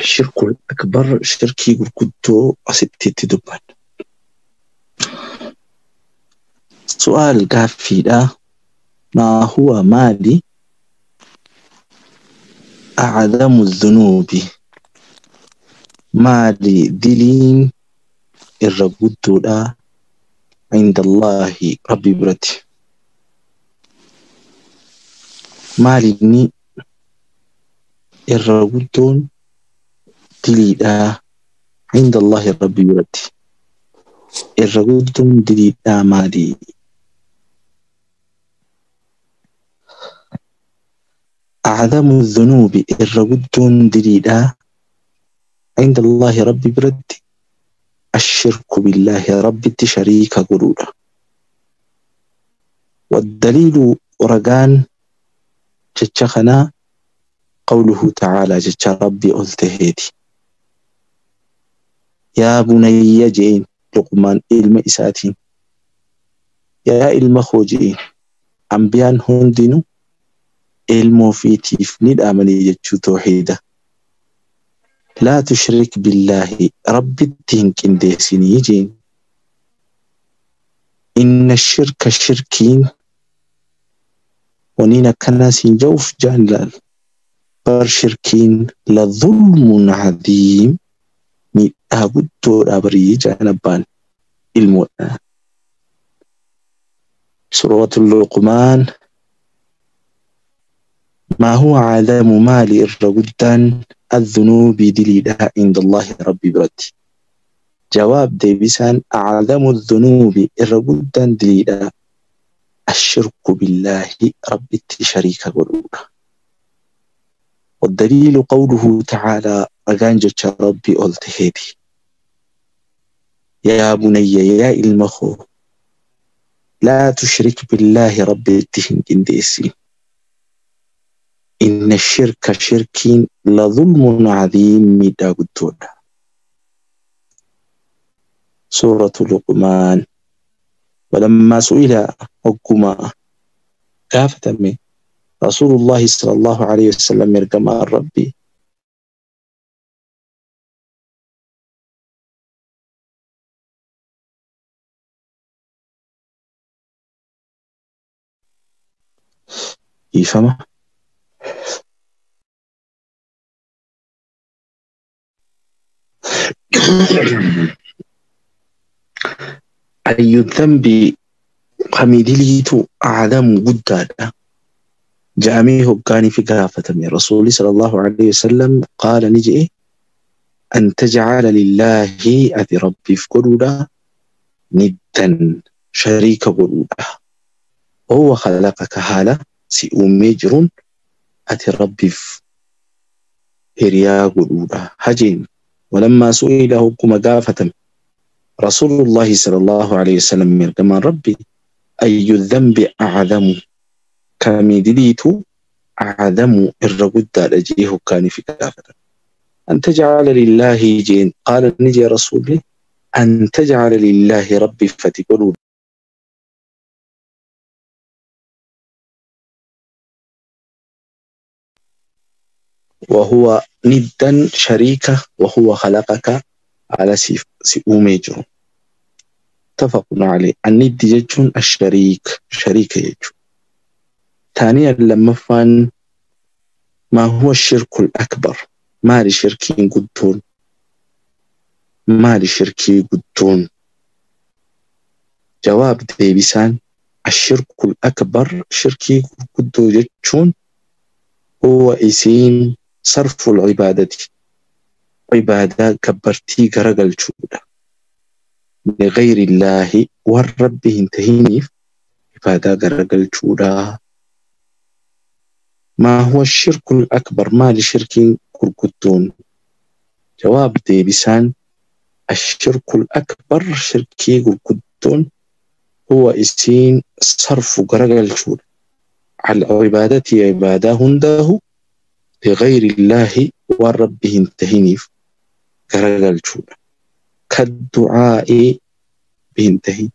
الشرك الأكبر شركي gurguddoo asitti itti dubbanna. Su'aal gaaffiidha. ما هو maali أعظم الذنوب maali diliin irra guddoodha عند الله rabbi biratti. Maali inni irra guddoon diliidha عند الله rabbi biratti. Irra guddoon diliidha maali? أعظم الذنوب irra guddoon diliidha عند الله rabbi biratti الشرك بالله rabbitti shariika godhuudha. والدليل ragaan jecha kanaa قوله تعالى jecha rabbi ol taheeti. Yaa bunayya jeen Luqmaan ilma isaatiin. Yaa ilma koo jeen ambiyaan hundinuu ilma ofiitiif ni dhaamanii jechuu tawxiida. Laa tushrik billaahi rabbitti hin qindeessinii jeen. Inna shirka shirkiin waniin akkanaa siin ja'uuf jaan laal. Bar shirkiin la dhulmun cadiim miidhaa guddoodha barii jaan abbaan ilmoodha. Suuratul Luqmaan ما هو أعظم maali irra guddaan الذنوب diliidha عند الله rabbi biratti. Jawaab deebisaan أعظم الذنوب irra guddaan diliidha الشرك بالله rabbitti shariika godhuudha. والدليل قوله تعالى ragaan jecha rabbi ol taheeti. يا بني yaa ilma koo لا تشرك بالله rabbitti hin qindeessin. إن الشرك shirkiin لظلم عظيم miidhaa guddoodha. سورة لقمان ولما سئل hogguma gaafatame رسول الله صلى الله عليه وسلم ergamaan rabbi dhiifama. أي الذنب kamii diliitu أعظم guddaadha. Ja'amee hoggaanii fi gaafatame rasuulli صلى الله عليه وسلم قال ni je'e أن تجعل لله ati rabbiif godhuudha ندا shariika godhuudha. وهو خلقك haala si uumee jiruun ati rabbiif hiriyaa godhuudha. Hajeen ولما سئل hogguma gaafatame رسول الله صلى الله عليه وسلم ergamaan rabbi أي الذنب أعظم kamii diliitu أعظم irra guddaadha jee hoggaanii fi gaafatame. أن تجعل لله jeen قال ni jee rasuulli أن تجعل لله rabbiif ati godhuudha. وهو ندا شريكة وهو خلقك على si uumee jiru. متفق عليه. الند jechuun الشريك شريك jechuudha. ثانيا lammaffaan ما هو الشرك الأكبر maali shirkiin guddoon maali shirkii guddoon. Jawaab deebisaan الشرك الأكبر shirkii gurguddoo jechuun هو isiin صرف العبادة عبادة gabbartii garagalchuudha. لغير الله waan rabbi hin tahiniif ibaadaa garagalchuudha. ما هو الشرك الأكبر maali shirkiin gurguddoon. Jawaab deebisaan الشرك الأكبر shirkii gurguddoon هو isiin صرف garagalchuudha. العبادة عبادة hundahu لغير الله waan rabbi hin tahiniif garagalchuudha. كالدعاء hin tahin.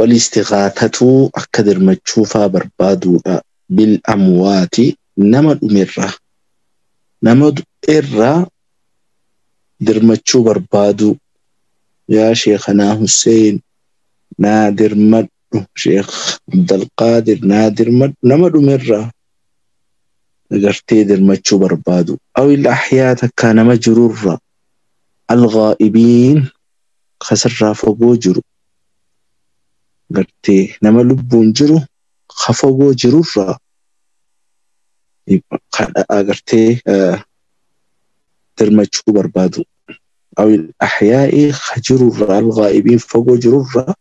Wal-istighaatatu akka dirmachuufaa barbaaduudha. Bil-amwaati nama dhumerraa. Nama du'erraa dirmachuu barbaaduu. Yaa Sheekhanaa Hussein naa dirmadhu. Sheekh Abdulqaadir naa dirmadhu. Nama dhumerraa agartee dirmachuu barbaadu. Awil ahyaa takkaa nama jirurraa. Al-ghaa'ibiin kasirraa fagoo jiru. Agartee nama lubbuun jiru ka fagoo jirurraa agartee dirmachuu barbaadu. Awil ahyaa'i ka jirurraa al-ghaa'ibiin fagoo jirurraa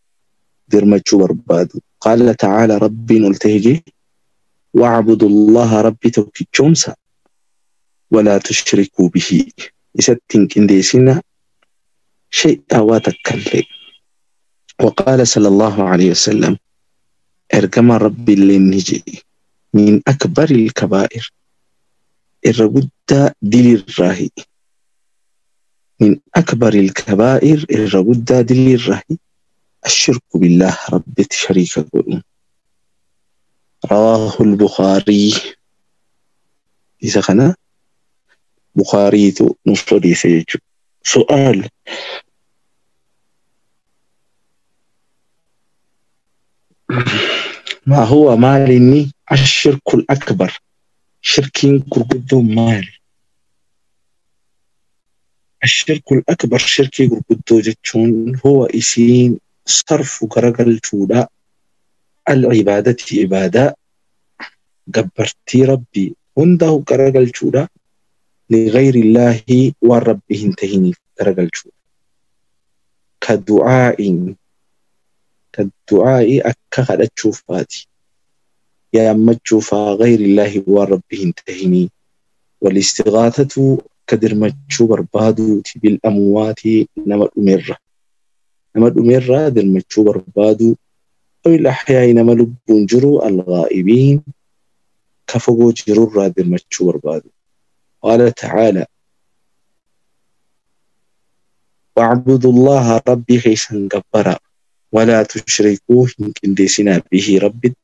dirmachuu barbaadu. Qaala ta'aala rabbiin ol ta'e jee wa'budu Allaha rabbi tokkichoomsa walaa tushrikuu bihi isatti hin qindeessina shay'a waa takkallee. وقال صلى الله عليه وسلم ارجم ربي اللي من أكبر الكبائر الرجد دل الراهي من أكبر الكبائر الرجد دل الراهي الشرك بالله رب شريك قلون. رواه البخاري. إذا خنا بخاري نصري سيجو. سؤال ما هو مالني الشرك الأكبر؟ شركين قرقدو مالي. الشرك الأكبر شركي قرقدو جتشون هو إسين صرف قرقل جودا العبادة عبادة قبرتي ربي هنده قرقل جودا لغير الله والرب انتهيني قرقل جودا كدعاء كالدعاء أكا قد يا مجوفا غير الله والرب انتهيني. والاستغاثة كدر مجو بربادو بالأموات نما أمرة نما أمرة در مجو بربادو أو الأحياء نما لبون جرو الغائبين كفقو جرور در مجو بربادو. قال تعالى واعبدوا الله ربي خيسا قبرا ولا تشركوه إن به ربي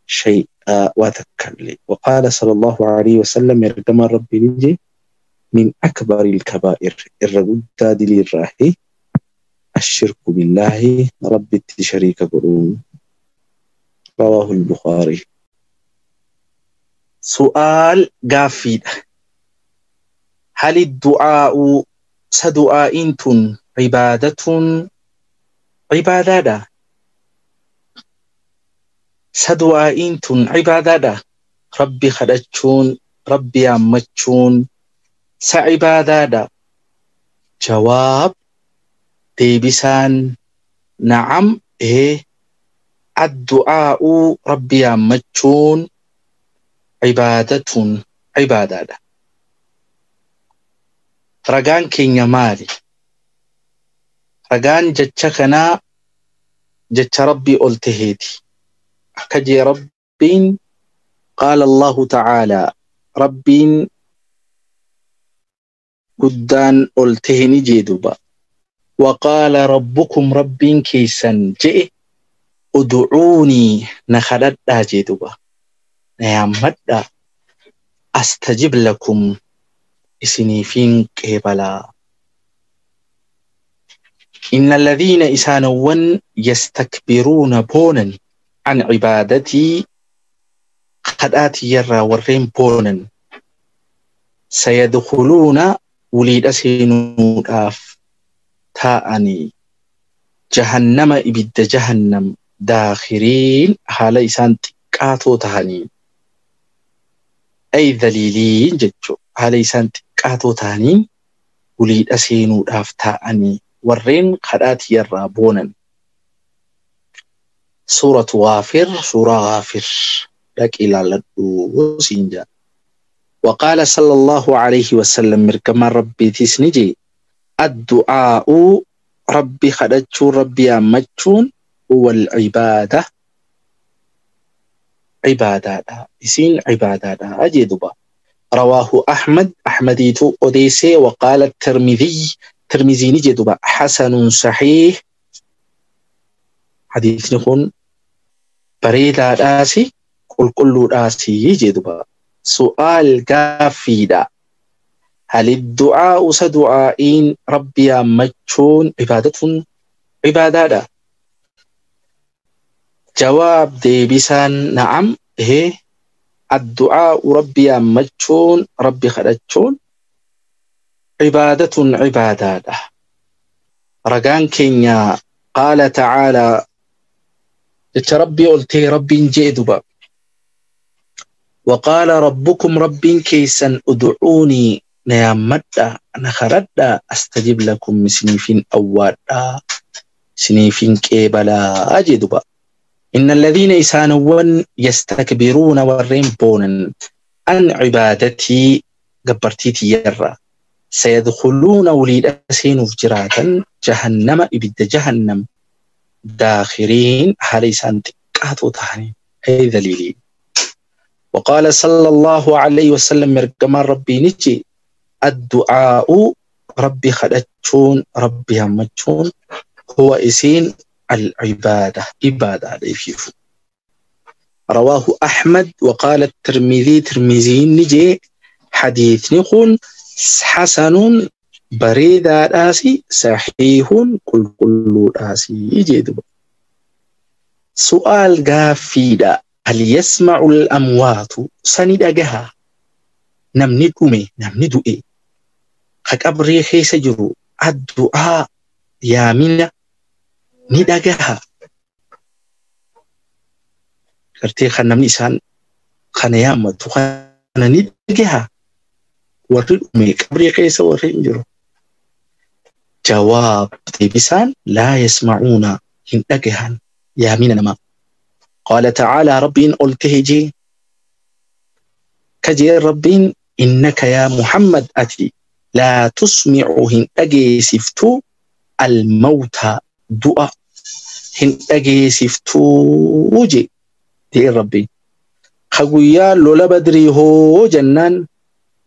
شيئا وتكلي. وقال صلى الله عليه وسلم يرجم ربي نجي من أكبر الكبائر الرجل دليل الراهي الشرك بالله ربي شريك قرون. رواه البخاري. سؤال قافيد هل الدعاء سدعاء عبادة عبادة سدعاء عبادة ربي خدتشون ربي أمتشون سعبادة؟ جواب ديبسان نعم إيه الدعاء ربي أمتشون عبادة عبادة. رجان كينيا مالي رجان جتشكنا جتش ربي قلتهيتي أكجي ربين. قال الله تعالى ربين قدان قلتهني جيدوبا وقال ربكم ربين كيسا جئ ادعوني نخدد جيدوبا نعمد أستجب لكم إسني قبلا. إن الذين إسانون يستكبرون بونا عن عبادتي قد آتي يرى ورين بونا سيدخلون وليد أسينون آف تاءني جهنم إبد جهنم داخرين حال إسان تكاتو تهاني أي ذليلين جتشو حال إسان تكاتو تهاني وليد أسينون آف تاءني ورين قد يرى بونا. سورة غافر سورة غافر لك إلى لدو سينجا. وقال صلى الله عليه وسلم مركما ربي تسنجي الدعاء ربي خدتشو ربي أمتشون هو العبادة عبادة إسين عبادة أجدبا. رواه أحمد أحمديتو أوديسي. وقال الترمذي ترمذي نجدبا حسن صحيح Hadiisni kun bareedaadhaasi qulqulluudhaasi jedhuba. Su'aal gaaffiidha. Hal du'aa'u sa du'aa'iin rabbi yaammachuun ibaadatun ibaadaadha. Jawaab deebisaan na'am ehee addu'aa'u rabbi yaammachuun rabbi kadhachuun ibaadatun ibaadaadha. Ragaan keenya qaala ta'aalaa jecha rabbii ol ta'e rabbiin jee duba. وقال ربكم رب كيسا ادعوني نيامدا نخردا استجب لكم سنيفين أوادا سنيفين كيبلا أجدبا إن الذين إسانون يستكبرون ورين بونا عن عبادتي قبرتي يرى سيدخلون وليد أسين فجراتا جهنم إبد جهنم داخرين حاليسان تكاتو تهاني أي ذليلين. وقال صلى الله عليه وسلم مرقمان ربي نجي الدعاء ربي خدتشون ربي همتشون هو إسين العبادة عبادة عليه. رواه أحمد وقال الترمذي ترمذي نجي حديث نخون حسن بريد آسي صحيح كل كل آسي يجي. سؤال غافيدا هل يسمع الأموات سندقها نمني أمي نمني دوئي خكبري خيس جرو الدعاء يامنا ندقها كرتي خان نمني إسان خان يامت خان ندقها ورد أمي كبري خيس ورد جرو. جواب تيبسان لا يسمعون هندقها يامنا نما. قال تعالى ربين قلته كجي ربين إنك يا محمد أتي لا تسمع هن أجيسفتو الموتى دعاء هن أجيسفتو وجي دي ربين خقويا لولا بدري هو جنان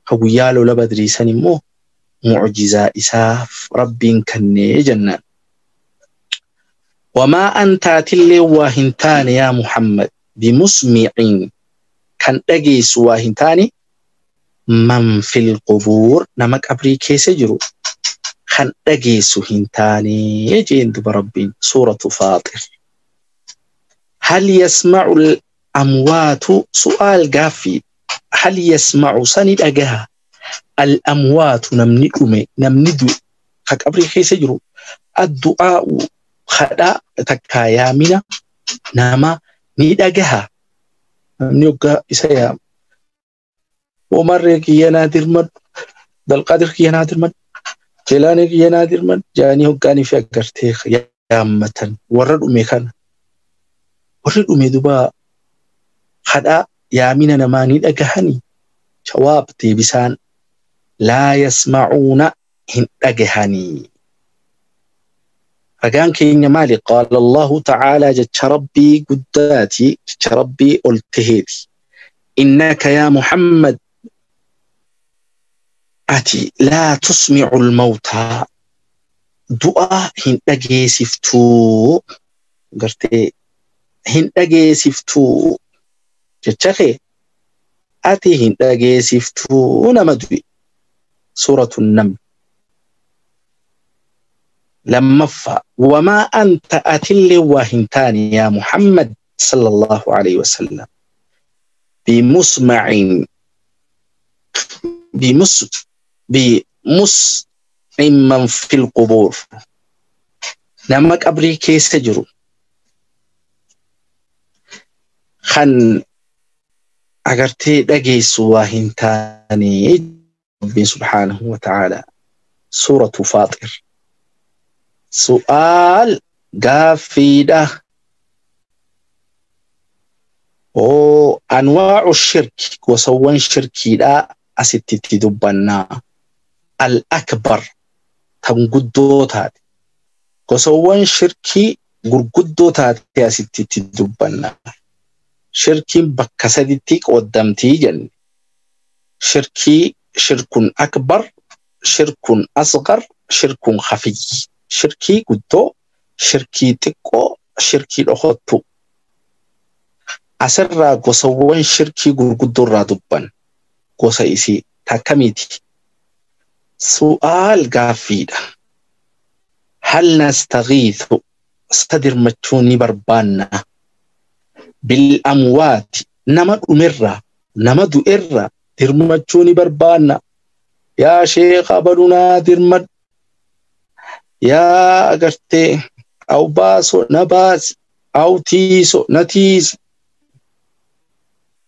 خقويا لولا بدري سنمو معجزة إساف ربين كني جنان. وما أنت تلي واهنتان يا محمد بمسمعين كان أجيس واهنتان من في القبور نمك أبري كيس جرو كان أجيس هنتان يجين بربين. سورة فاطر. هل يسمع الأموات سؤال قافي هل يسمع سند أجها الأموات نمني أمي نمني دو خك أبري كيس جرو الدعاء خدا تكايامنا نما نيدغها نيوغا إسيا ومر كي نادر مد دل قادر كي نادر مد جيلاني كي نادر مد جاني هوغاني في أغرتي يامتن ورد أمي كان ورد أمي دبا خدا يامنا نما نيدغهني. جواب تيبسان لا يسمعون هندغهني. رجان كين مالي قال الله تعالى جت ربي قداتي جت ربي قلتهيتي إنك يا محمد أتي لا تسمع الموتى دعاء هن أجيسفتو قرتي هن أجيسفتو جتشخي أتي هن أجيسفتو نمدوي. سورة النمل. لما فا وما أنت أتلي وهنتان يا محمد صلى الله عليه وسلم بمسمع بمسمع من في القبور نمك أبري كيس جرو خن أغرتي دقيس وهنتاني ربي سبحانه وتعالى. سورة فاطر. سؤال قافيدة أو أنواع الشرك وسوان شركي لا أستتي دبنا الأكبر تنقدو تاتي وسوان شركي غرغدو تاتي أستتي دبنا شركي بكسدتي قدمتي جن شركي شرك أكبر شرك أصغر شرك خفي شركي قدو شركي تكو shirkii dhokottu. Asirraa gosawwan shirkii gurguddoo irraa dubban gosa isii takkamiiti. Su'aal gaaffiidha. Hal nastagiithu sa dirmachuu ni barbaanna. Bil amwaati nama dhumerraa nama du'erraa dirmachuu ni barbaanna. Yaa sheekha balunaa dirmad. Yaa agartee aw baaso na baasi aw tiiso na tiisi.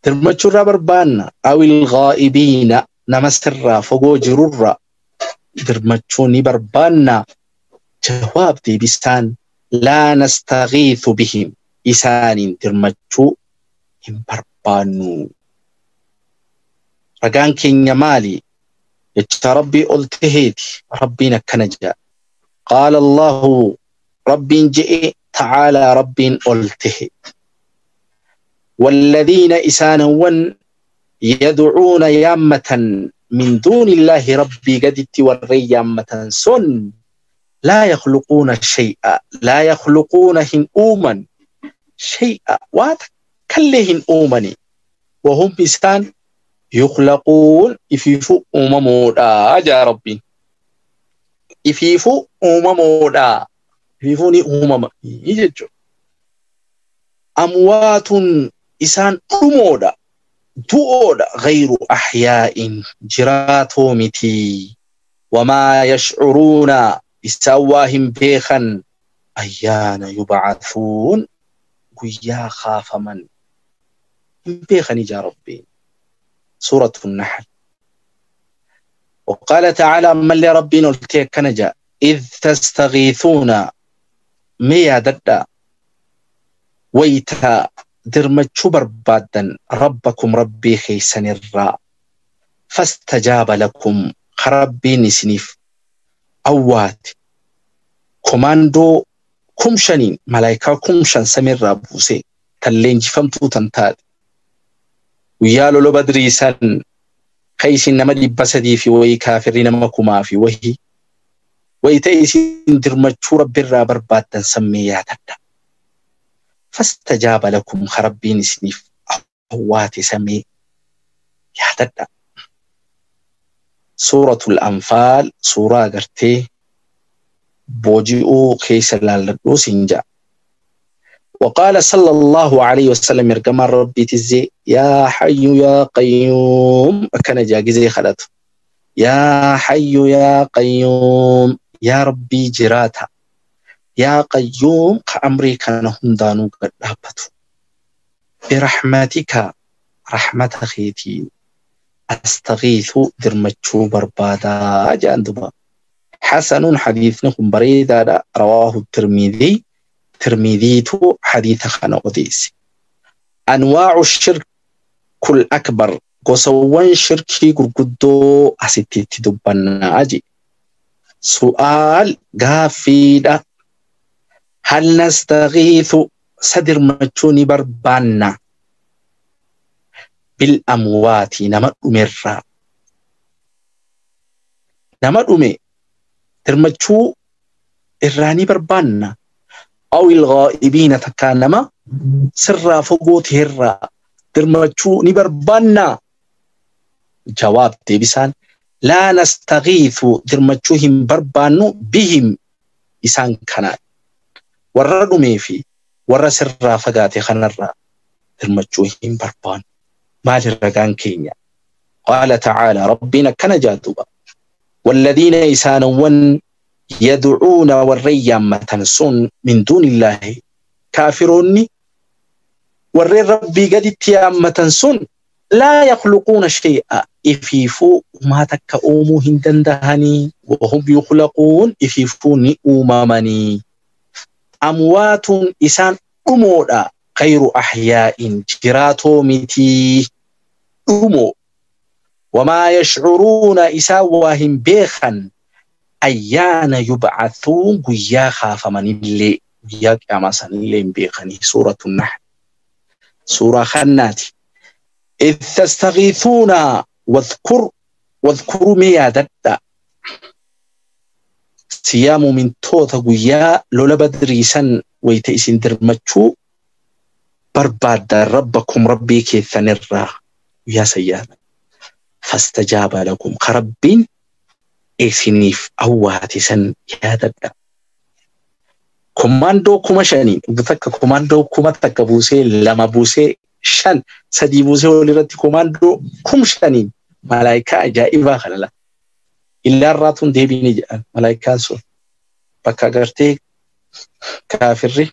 Dirmachuu irraa barbaanna. Awil ghaa'ibiina nama sirraa fagoo jirurraa dirmachuu ni barbaanna. Jawaab deebisaan laa nastagiithu bihim isaaniin dirmachuu hin barbaannu. Ragaan keenya maali? Jecha Rabbii ol taheeti. Rabbiin akkana jedha. Qaala Allahu Rabbiin je'e ta'aalaa Rabbiin ol tahe. والذين إسانون يدعون يامة من دون الله ربي قدت وري يامة سن لا يخلقون شيئا لا يخلقون هن أوما شيئا واتكلهن أومني وهم إسان يخلقون إفيفو أممودا يا ربي إفيفو أممودا إفيفوني أمم يجو أموات إسان أمودا du'oodha غير أحياء jiraatoo miti وما يشعرون isaan waa hin beekan ayyaana yub'athuun guyyaa kaafaman hin beekan ijaa Rabbiin. سورة النحل. وقال تعالى من لربنا التي إذ تستغيثون ميا ددا ويتا درمتشو بربادا ربكم ربي خيسن الراء فاستجاب لكم خربي نسنيف أوات كوماندو كمشنين ملايكا كمشن سمير رابوسي تلينج فمتو تنتاد ويالو لو بدري سن خيسن نمدي بسدي في وي كافرين مكما في وهي ويتيسين درمتشو ربي الرا بربادا سميات فاستجاب لكم خربين سنيف أوات سمي يا سورة الأنفال سورة قرتي بوجئو كيس لالدو سنجا. وقال صلى الله عليه وسلم يرقم ربي تزي يا حي يا قيوم كان جاكزي خلته يا حي يا قيوم يا ربي جراتا يا قيوم كأمري كان هندانو قد أبتو برحمتك رحمة خيتي أستغيث درمتشو بربادا جاندبا. حسن حديث نكم بريدا رواه الترمذي ترمذيتو حديث خان أوديس. أنواع الشرك الأكبر قصوان شركي قرقدو أستي تدبنا أجي. سؤال غافيدا هل نستغيث صدر مچوني بربانا بالأموات نما أمرا نما أمي درمچو إراني بربانا أو الغائبين تكانما سر فوقوت هرا درمچو نبربانا. جواب ديبسان لا نستغيث درمچوهم بربانو بهم إسان كانت warra dhumee fi warra sirraa fagaate kanarraa dirmachuu hin barbaannu. Maali ragaan keenya? Qaala ta'aala rabbiin akkana jaa duuba. Walladhiina isaanowwan yad'uuna warreen yaammatan sun min duunillaahi kaafiroonni warreen rabbii gaditti yaammatan sun laa yakhluquuna shay'a ifiifuu umaa takka uumuu hin dandahanii wahum yukhlaquun ifiifuu ni uumamanii. أموات إسان أمودا غير أحياء جراتو متي أمو وما يشعرون إسان واهم بيخا أيان يبعثون قيا خاف من اللي قيا قياما اللي بيخني. سورة النحل سورة خنات. إذ تستغيثون واذكروا ميادتا صيام من Mu'mintoota guyyaa lola Badrii san wayta isin dirmachuu barbaaddan rabbakum rabbii keessanirraa guyyaa san yaadadha. Fastajaaba lakum ka Rabbiin isiniif awwaate san yaadadha. Komaandoo 5,000 takka komaandoo 1,000 buusee 2 buusee 5 3 buusee walirratti komaandoo 5,000 malaayikaa ajaa'ibaa kana la. Illaarraa tun deebiin jedhan malaayikaan sun bakka agartee kaafirri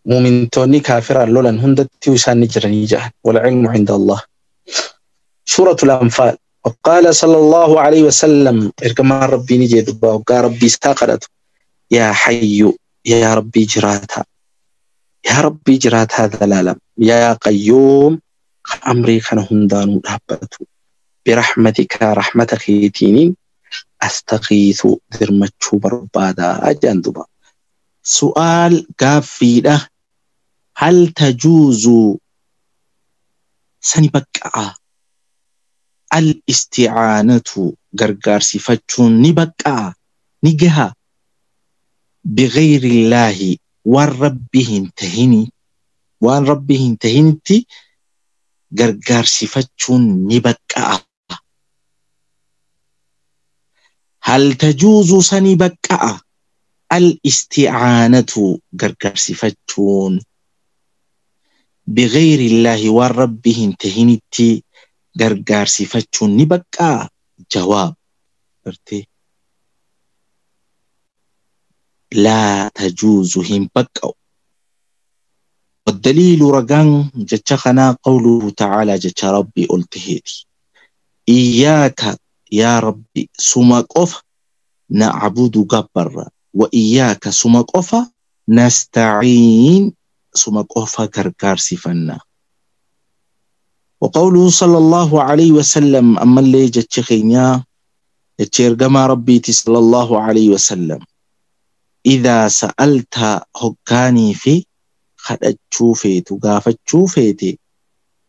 mu'mintoonni kaafiraan lolan hundatti isaan ni jiranii jedhan. Wal ilmu inda Allah. Suuratul Anfaal. وقال صلى الله عليه وسلم إرجما ربي نجي دبا وقال ربي ساقرته يا حي يا ربي جراتا يا ربي جرات هذا العالم يا قيوم أمري كان هندانو دابتو برحمتك رحمتك يتينين أستغيث درمتشو بربادا أجندبا. سؤال قافيدة هل تجوز سنبقى الاستعانة غرغار صفتون نبقى نجها بغير الله والربه انتهني والربه انتهنتي غرغار صفتون نبقى هل تجوز سنبقى الاستعانة غرغار صفتون بغير الله والربه انتهنتي غرغار صفتون نبقى جواب لا تجوز هم بقوا. والدليل رقان جتشخنا قوله تعالى جتش ربي قلتهيتي إياك يا ربي سمك نعبد قبر وإياك سمك نستعين سمك غرغار صفنا. وقوله صلى الله عليه وسلم أما اللي جتشخينيا جتشيرقما ربيتي صلى الله عليه وسلم إذا سألت هكاني في خدتشو فيتو غافتشو فيتي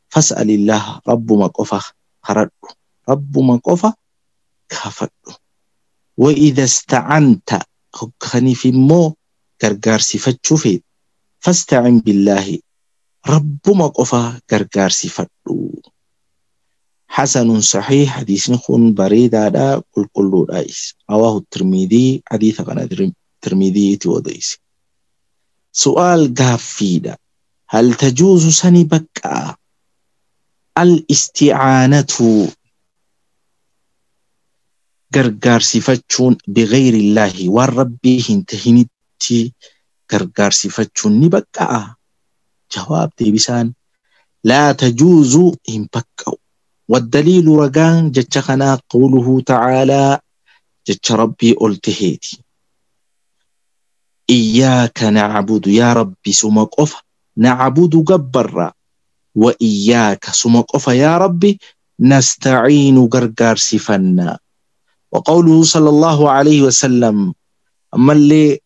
فاسأل الله رب ما قفا خرد رب ما قفا كافد. وإذا استعنت هكاني في مو غرغار سفتشو فيت فاستعن بالله رب ما قفا غرغار سفتو. حسن صحيح حديث خون بريدا دا كل كل رئيس رواه الترمذي حديث كان الترمذي وديس. سؤال قافيدة هل تجوز سنبكا الاستعانة غرغار صفتون بغير الله والرب انتهنتي غرغار صفتون نبكا؟ جواب ديبسان لا تجوز انبكا. والدليل رقان جتشخنا قوله تعالى جتش ربي قلتهيتي إياك نعبد يا ربي سمك أف نعبد جبر وإياك سمك أف يا ربي نستعين غرغار سفنا. وقوله صلى الله عليه وسلم أما اللي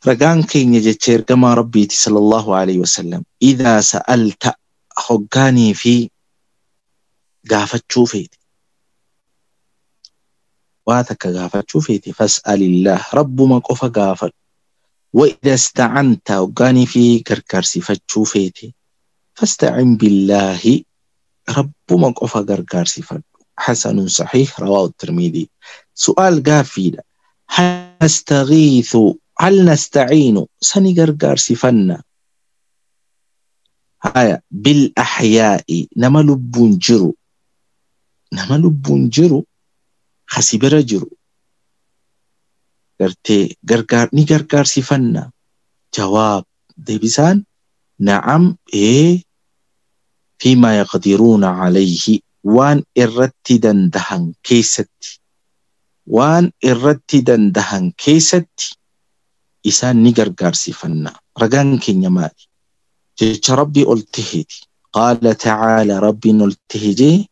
رقان كين يجتشير كما ربي صلى الله عليه وسلم إذا سألت حقاني في قافت شوفيتي واتك غافت شوفيتي فاسأل الله رب ما قف غافت. وإذا استعنت وقاني في كركرسي فتشوفيتي فاستعن بالله رب ما قف غرغرسي فت. حسن صحيح رواه الترمذي. سؤال قافيدة هل نستغيث هل نستعين سني غرغرسي فنا هايا بالأحياء نما لبون جرو نما لبون جرو خسيبرا جرو غرتي غرغار ني غرغار سيفنا؟ جواب ديبسان نعم إيه فيما يقدرون عليه وان إرتي دندهن كيستي وان إرتي دندهن كيستي إسان ني غرغار سيفنا. رغان كينيا مالي جيش ربي قلتهيتي قال تعالى ربي نلتهجي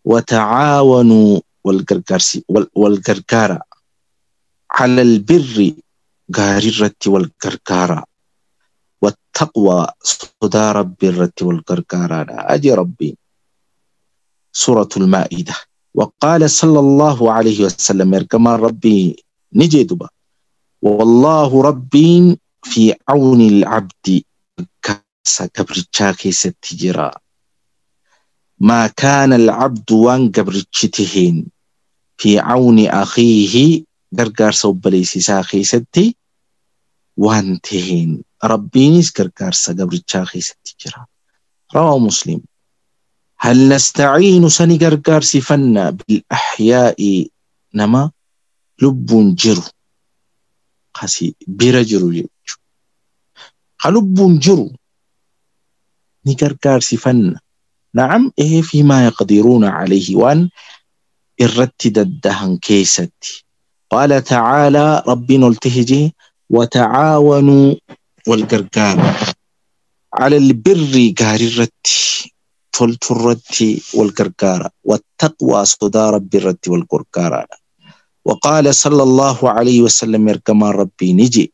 وتعاونوا والغرغارة على البر غاررة والغرغارة والتقوى صدى ربي الرت والغرغارة أجي ربي. سورة المائدة. وقال صلى الله عليه وسلم إرجما ربي نجدبا والله ربي في عون العبد كبرتشا كيست ما كان العبد وان قبرتشتهين في عون أخيه غرغار سوبليسي ساخي وان تهين ربينيس غرغار سقبرتشا كيست جرا. رواه مسلم. هل نستعين سني غرغار سفنا بالأحياء نما لب جرو قاسي بيرجرو يجو قلب جرو نغرغار سفنا نعم إيه فيما يقدرون عليه وان الرتد دهن كيستي. قال تعالى ربنا التهجي وتعاونوا والقرقار على البر قاررتي تلترتي والقرقارة والتقوى صدى رب الرت والقرقارة. وقال صلى الله عليه وسلم يركما ربي نجي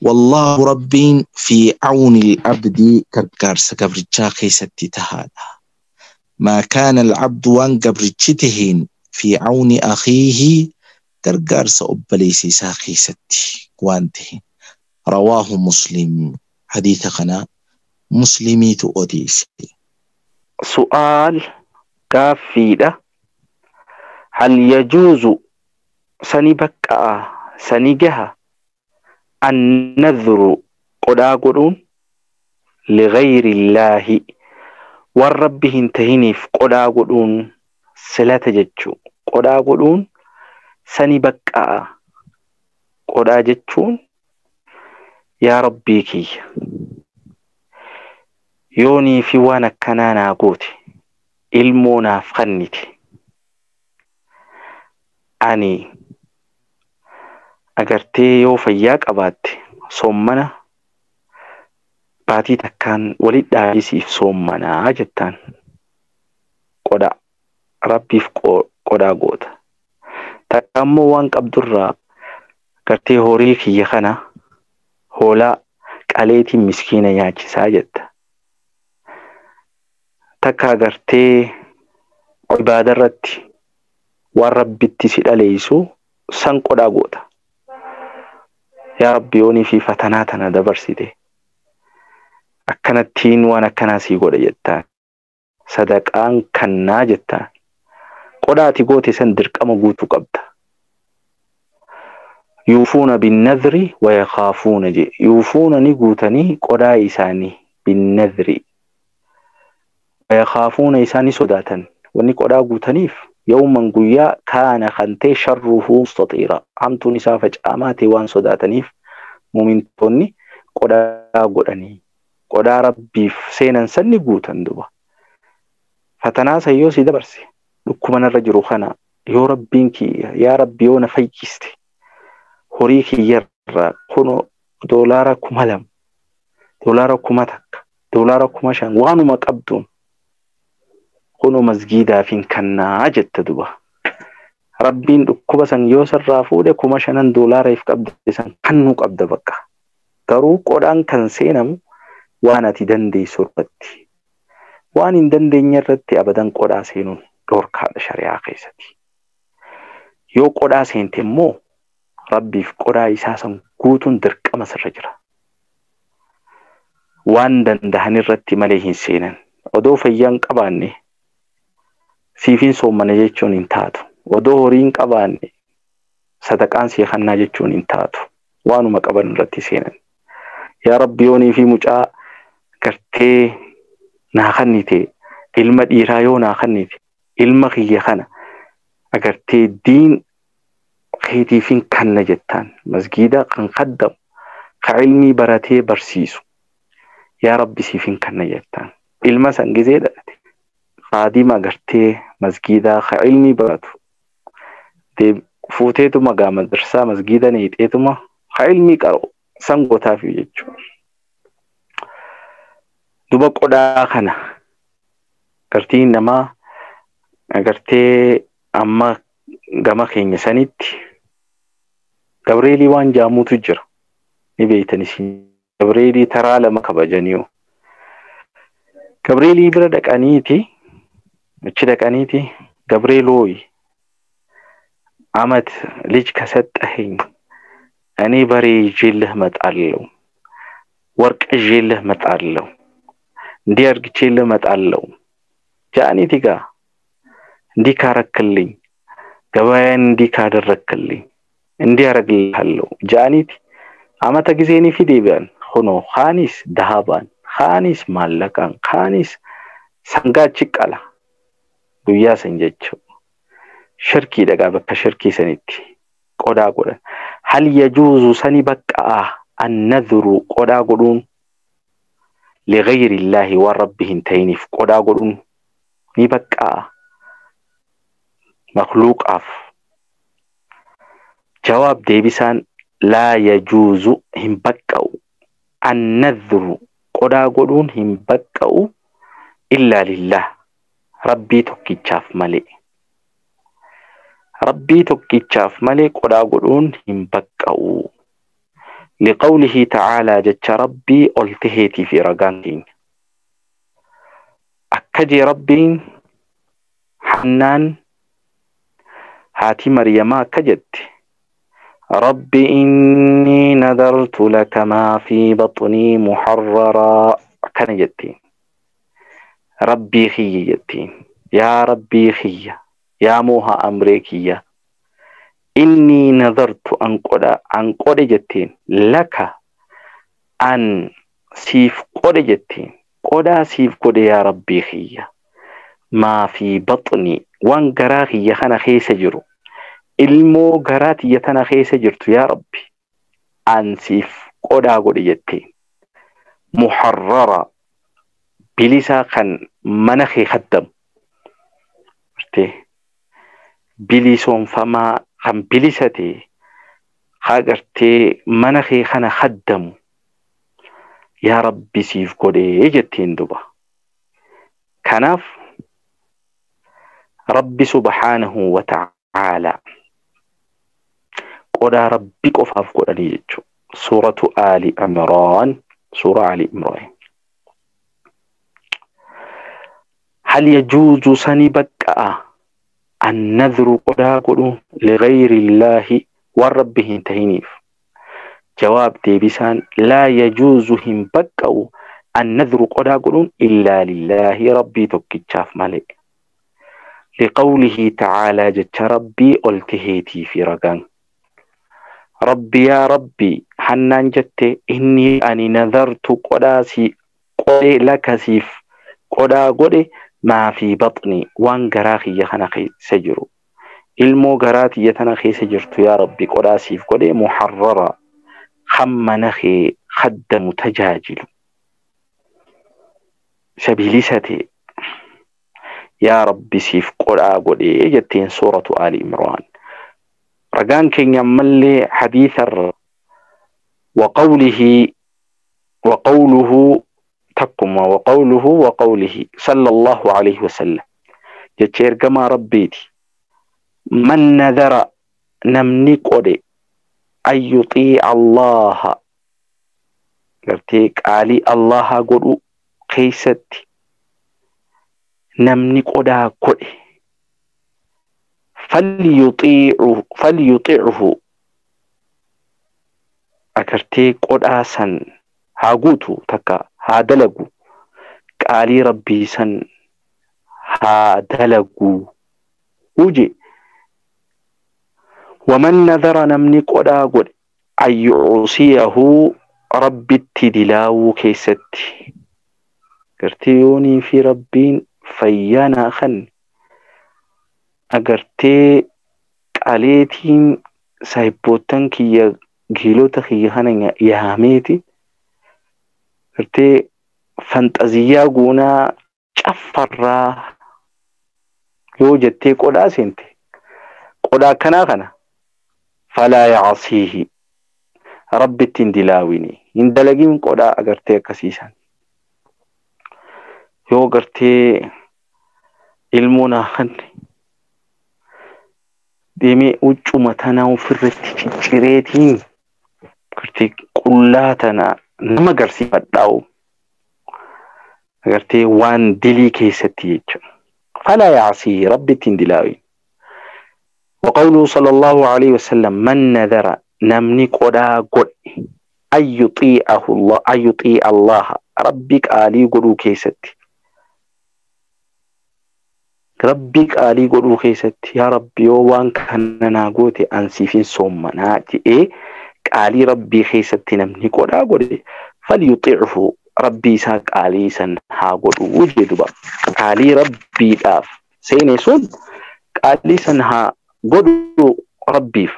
والله ربي في عون العبد كركار سكبرتشا كيستي تهادا ما كان العبد وان قبرتشتهين في عون أخيه كركار سأبليسي ساخيستي وانتهين. رواه مسلم. حديث خنا مسلمي تؤديسي. سؤال كافيدة هل يجوز سنبكا سنجها النذر قدا قدون لغير الله والرب هنتهنف قدا قدون سلا جتشو قدا قدون سنبكا قدا جتشون يا ربي كي يوني في وانا كنانا قوتي ilmoo kennite ani agartee yoo fayyaa qabaatte soommana baatii takkaan walit dhaabisiif soommanaa jettaan qodaa rabbiif qodaa goota. Takka ammoo waan qabdurraa agartee horii kiyya kana hoolaa qaleetiin miskiina nyaachisaa jetta. Takka agartee ibaadarratti waan rabbitti si dhaleessu san qodaa goota. Yaa Rabbi yoonii fi fatanaa tana dabarsite akkanattiin waan akkanaa sii godhe jettaan. Sadaqaan kannaa jettaan. Qodaati goote san dirqama guutuu qabda. Yuufuuna binnadri wa yakhaafuuna je. Yuufuuna ni guutanii qodaa isaanii binnadri. Wa yakhaafuuna isaanii sodaatan. Wanni qodaa guutaniif yawman guyyaa kaana kan ta'e sharruhu mustatiira. Hamtuun isaa facaamaa ta'e waan sodaataniif muumintoonni qodaa godhanii. Qodaa rabbiif seenan sanni guutan duba. Fatanaa san yoo si dabarse dhukkuba narra jiru kana yoo rabbiin kiyya yaa rabbi yoo na fayyiste horii kiyyarraa kunoo $2,000 $1,000 $5,000 waanuma qabduun kunoo masgiidaaf hin kannaa jetta duba. Rabbiin dhukkuba san yoo sirraa fuudhe 5,000 doolaariif qabde san kannuu qabda bakka. Garuu qodaan kan seenamu waan ati dandeessu irratti. Waan hin dandeenye irratti abadan qodaa seenuun dhorkaadha shari'aa keessatti. Yoo qodaa seente immoo rabbiif qodaa isaa san guutuun dirqama sirra jira. Waan danda'an irratti malee hin seenan. Odoo fayyaan qabaanne siifin soommana jechuun hin taatu. Odoo horii hin qabaanne sadaqaan sii kannaa jechuun hin taatu. Waanuma qaban irratti seenan. Yaa Rabbi yoonii fi mucaa gartee naa kennite ilma dhiiraa yoo naa kennite ilma kiyya kana agartee diin keetiifin kanna jettaan masgiida kan kaddamu ka ilmii baratee barsiisu yaa Rabbi siifin kanna jettaan ilma san gizee dhalate qaadima agartee masgiidaa ka ilmii baratu fuuteetuma gaa madrasaa masgiida neexeetuma ka ilmii qaru san gootaafi jechuudha. Duba qodaa kana gartiin namaa agartee amma gama keenya sanitti Gabreelii waan jaamuutu jira. Ni beektan isin Gabreelii taraa lama kabajaniiru. Gabreelii bira dhaqaniiti achi dhaqaniiti ገብርኤል ሆይ አመት ልጅ ከሰጠኸኝ እኔ በሬ ይዤልህ እመጣለሁ፣ ወርቅ ይዤልህ እመጣለሁ፣ እንዲህ አድርግቼልህ እመጣለሁ፣ ጃኒቲ ጋ እንዲህ ካረክልኝ፣ ገበያን እንዲህ ካደረክልኝ እንዲህ አረግልሃለሁ ጃኒቲ አመተ ጊዜ ni fideebi'an kunoo kaanis dahabaan kaanis maallaqaan kaanis sangaa achi qala guyyaa san jechuudha. Shirkii dhagaa bakka shirkii sanitti qodaa godhan. Hal yajuuzu sani baqqa'a annadhuru qodaa godhuun lighayri illaahi waan rabbi hin ta'iniif qodaa godhuun ni baqqa'a makluuqaaf. Jawaab deebisaan laa yajuuzu hin baqqa'u annadhuru qodaa godhuun hin baqqa'u illaa lillah rabbii tokkichaaf malee. Rabbii tokkichaaf malee qodaa godhuun hin baqqa'u. Liqawlihi ta'aalaa jecha rabbii ol taheetii fi ragaan keenya. Akka jee rabbiin Hannaan haati Maryamaa akka jette rabbi innii nadartu laka maa fi baxnii muharraraa akkana jettiin. Rabbii kiyya jettiin. Yaa rabbii kiyya yaa mooha amree kiyya innii nadartu an qodha an qodhe jettiin laka an siif qodhe jettiin qodaa siif godhe yaa rabbii kiyya maa fi baxnii waan garaa kiyya kana keessa jiru ilmoo garaa tiyya tana keessa jirtu yaa rabbi an siif qodaa godhe jettiin muharrara bilisaa kan mana kee kaddamu bilisoomfamaa kan bilisa ta'e haa gartee mana kee kana kaddamu yaa rabbi siif godhee jettiin duba. Kanaaf rabbi subhaanahu wa ta'aalaa qodaa rabbi qofaaf godhanii jechuudha. Suuratu Aali Imraan, suuraa Aali Imraan. Hal yajuuzu sani baqqa'a annadhuru qodaa godhu lighayri illaahi waan rabbi hin tahiniif. Jawaab deebisaan laa yajuuzu hin baqqa'u annadhuru qodaa godhuun illaa lillaahi rabbii tokkichaaf malee. Liqawlihi ta'aalaa jecha rabbii ol taheetii fi ragaan. Rabbi yaa rabbi Hannaan jette inni ani nadartu qodaa si godhe laka siif qodaa godhe maa fi baxni waan garaa kiyya kana keessa jiru ilmoo garaa tiyya tana keessa jirtu yaa rabbi qodaa siif godhe muharrara kan mana kee kaddamu tajaajilu isa bilisa ta'e yaa rabbi siif qodaa godhe jetteen suuratu Aali Imraan. Ragaan keenya ammallee hadiisarra وقوله وقوله تكما وقوله وقوله صلى الله عليه وسلم جتشير كما ربيتي من نذر نمني قدي أن يطيع الله قرتيك علي الله قدو قيستي نمني قدا قدي فليطيعه agartee qodhaa san haa guutu takka haa dalagu qaalii rabbii san haa dalagu huje waman nadara namni qodhaa godhe an yucsiyahu rabbitti dilaawuu keessatti agartee yoonii fi rabbiin fayyaanaa kan agartee qaleetiin saahibboottan kiyya giilota kiyya kana yaameeti gartee fanxaziyyaa guunaa caffarraa yoo jettee qodaa seente qodaa akkanaa kana falaa yacsiihi rabbitti hin dilaawini hin dalagin qodaa agartee akkasiisan yoo gartee ilmoo naa kanne deemee huccuma tanaa ofirratti ciccireetiin agartee qullaa tana nama agarsiifadhaa'u agartee waan dilii keessatti jechuudha. فلا يعصيه ربي تندلاوي. وقوله صلى الله عليه وسلم من نذر نمني قدا قد أن يطيعه الله أن يطيع الله ربك آلي قدو كيستي ربك آلي قدو كيستي يا ربي وان كان ناقوتي أنسيفين صومنا إيه آلي ربي كيستي نمني قدا قد فليطيعه ربي ساق آلي سن ها قدو وجدوا آلي ربي داف سيني سون آلي سن ها قدو ربي.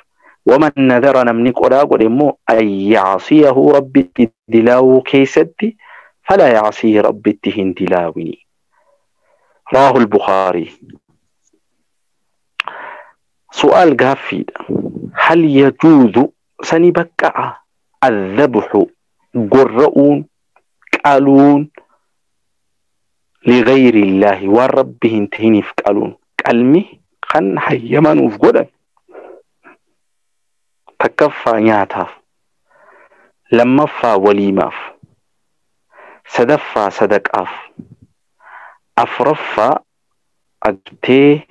ومن نذر نمني قدا قد مو أن يعصيه ربي دلاو كيستي فلا يعصيه ربي تهن دلاوي. راه البخاري. سؤال غافيد هل يجوز سنبكع الذبح قرؤون قالون لغير الله وربه انتهني في قالون قلمي خن حيمان وفقدا تكفى نياتاف لمفا وليماف سدفا صدقاف أفرفا أجتي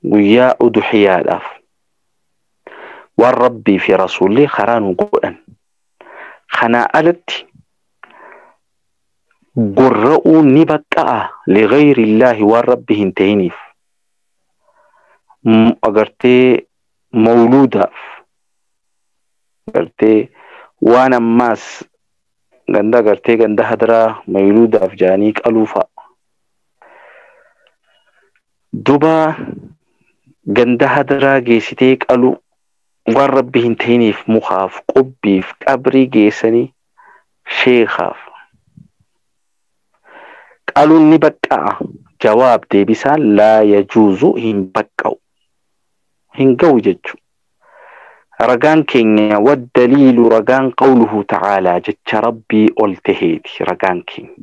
ويا أضحياداف والربي في رسولي خران قرآن خنا ألت قرؤوا نبكاء لغير الله والرب هنتينيف أغرتي مولوداف أغرتي وانا ماس غندا أغرتي غندا هدرا مولوداف جانيك ألوفا دوبا غندا هدرا جيستيك ألو والرب هنتينيف مخاف قبيف قبري جيسني شيخاف قالوا نبكاء. جواب ديبسان لا يجوز هنبكاو هنقو جتشو رقان كين. والدليل رقان قوله تعالى جتش ربي ألتهيتي رقان كين.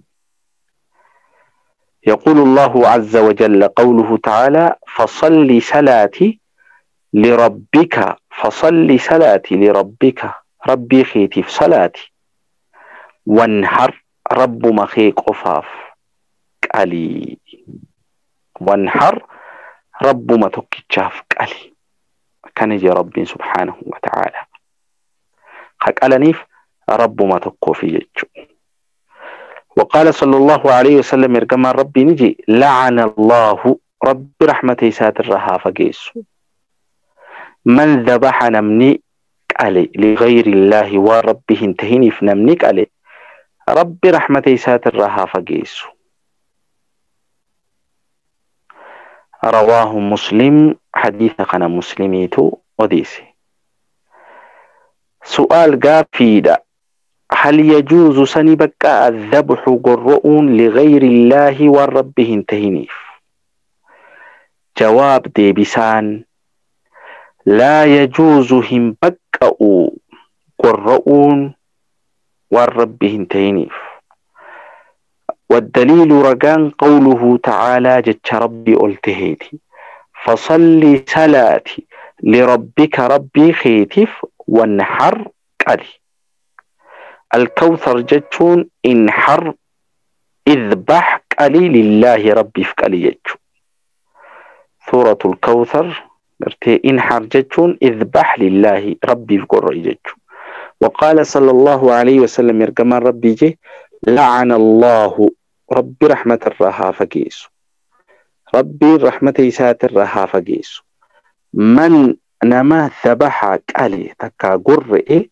يقول الله عز وجل قوله تعالى فصل صلاتي لربك فصل صلاتي لربك ربي خيتي في صلاتي وانحر رب مخيق أفاف قالي وانحر رب ما تكتشاف قالي كان يجي ربي سبحانه وتعالى حق ألنيف رب ما تكوفي يجو. وقال صلى الله عليه وسلم إرقما ربي نجي لعن الله رب رحمته ساتر رها فقيسو من ذبح نمني قالي لغير الله وربه انتهيني في نمني قالي رب رحمته ساتر رها فقيسو. رواه مسلم. حديث قنا مسلميتو وديسي. سؤال قافيدا هل يجوز سنبك الذبح قرؤون لغير الله والربه انتهنيف؟ جواب ديبسان لا يجوز هم بكأوا قرؤون والربه انتهنيف. والدليل رقان قوله تعالى جتش ربي ألتهيتي فصلي صلاتي لربك ربي خيتف وانحر قلي. الكوثر جتشون انحر اذبح قلي لله ربي فقلي جتشون. سورة الكوثر انحر جتشون اذبح لله ربي فقرأ جتشون. وقال صلى الله عليه وسلم يرقمان ربي جه لعن الله ربي رحمة الرها فقيس ربي رحمة ساتر الرها فقيس من نما ذبح قالي تكا قرئ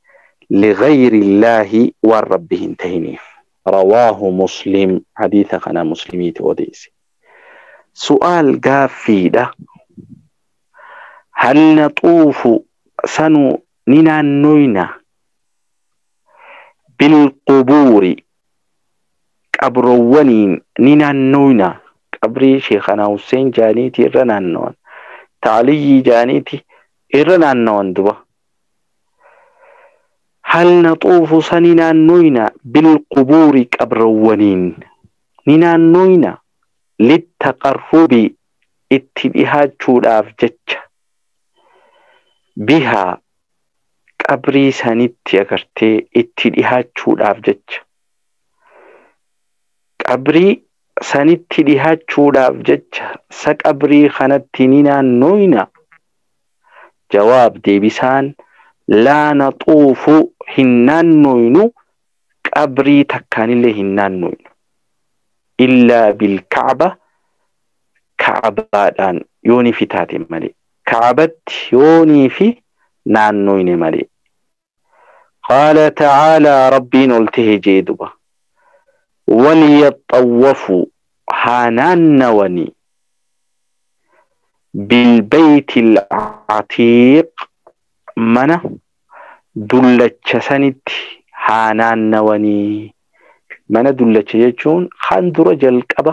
لغير الله والربه انتهنيف. رواه مسلم. حديث قنا مسلمي توديسي. سؤال قافيدة هل نطوف سنو نينا بالقبور قبرونين نينا قبري شيخنا حسين جانيتي رنانون تعلي جانيتي إرنانون دبا هل نطوف سنينا نوينا بالقبور قبرونين نينا نوينا للتقرب اتبها جوداف جتش بها قبري سنتي أكرتي اتبها جوداف جتش قبري Sanitti dhihaachuudhaaf jecha sa qabrii kanatti ni naannoyna. Jawaab deebisaan laa naxuufu hin naannoynu, qabrii takkaanillee hin naannoynu. Illaa bilkacba, kacbaadhaan yoonii fi taate malee. Kacbatti yoonii fi naannoyne malee. Qaala tacaalaa rabbiin ol tahe jee duba. Waliyaxawwafuu haa naannawanii bilbeeyti alcatiiq, mana dullacha sanitti haa naannawanii. Mana dullacha jechuun kan dura jalqaba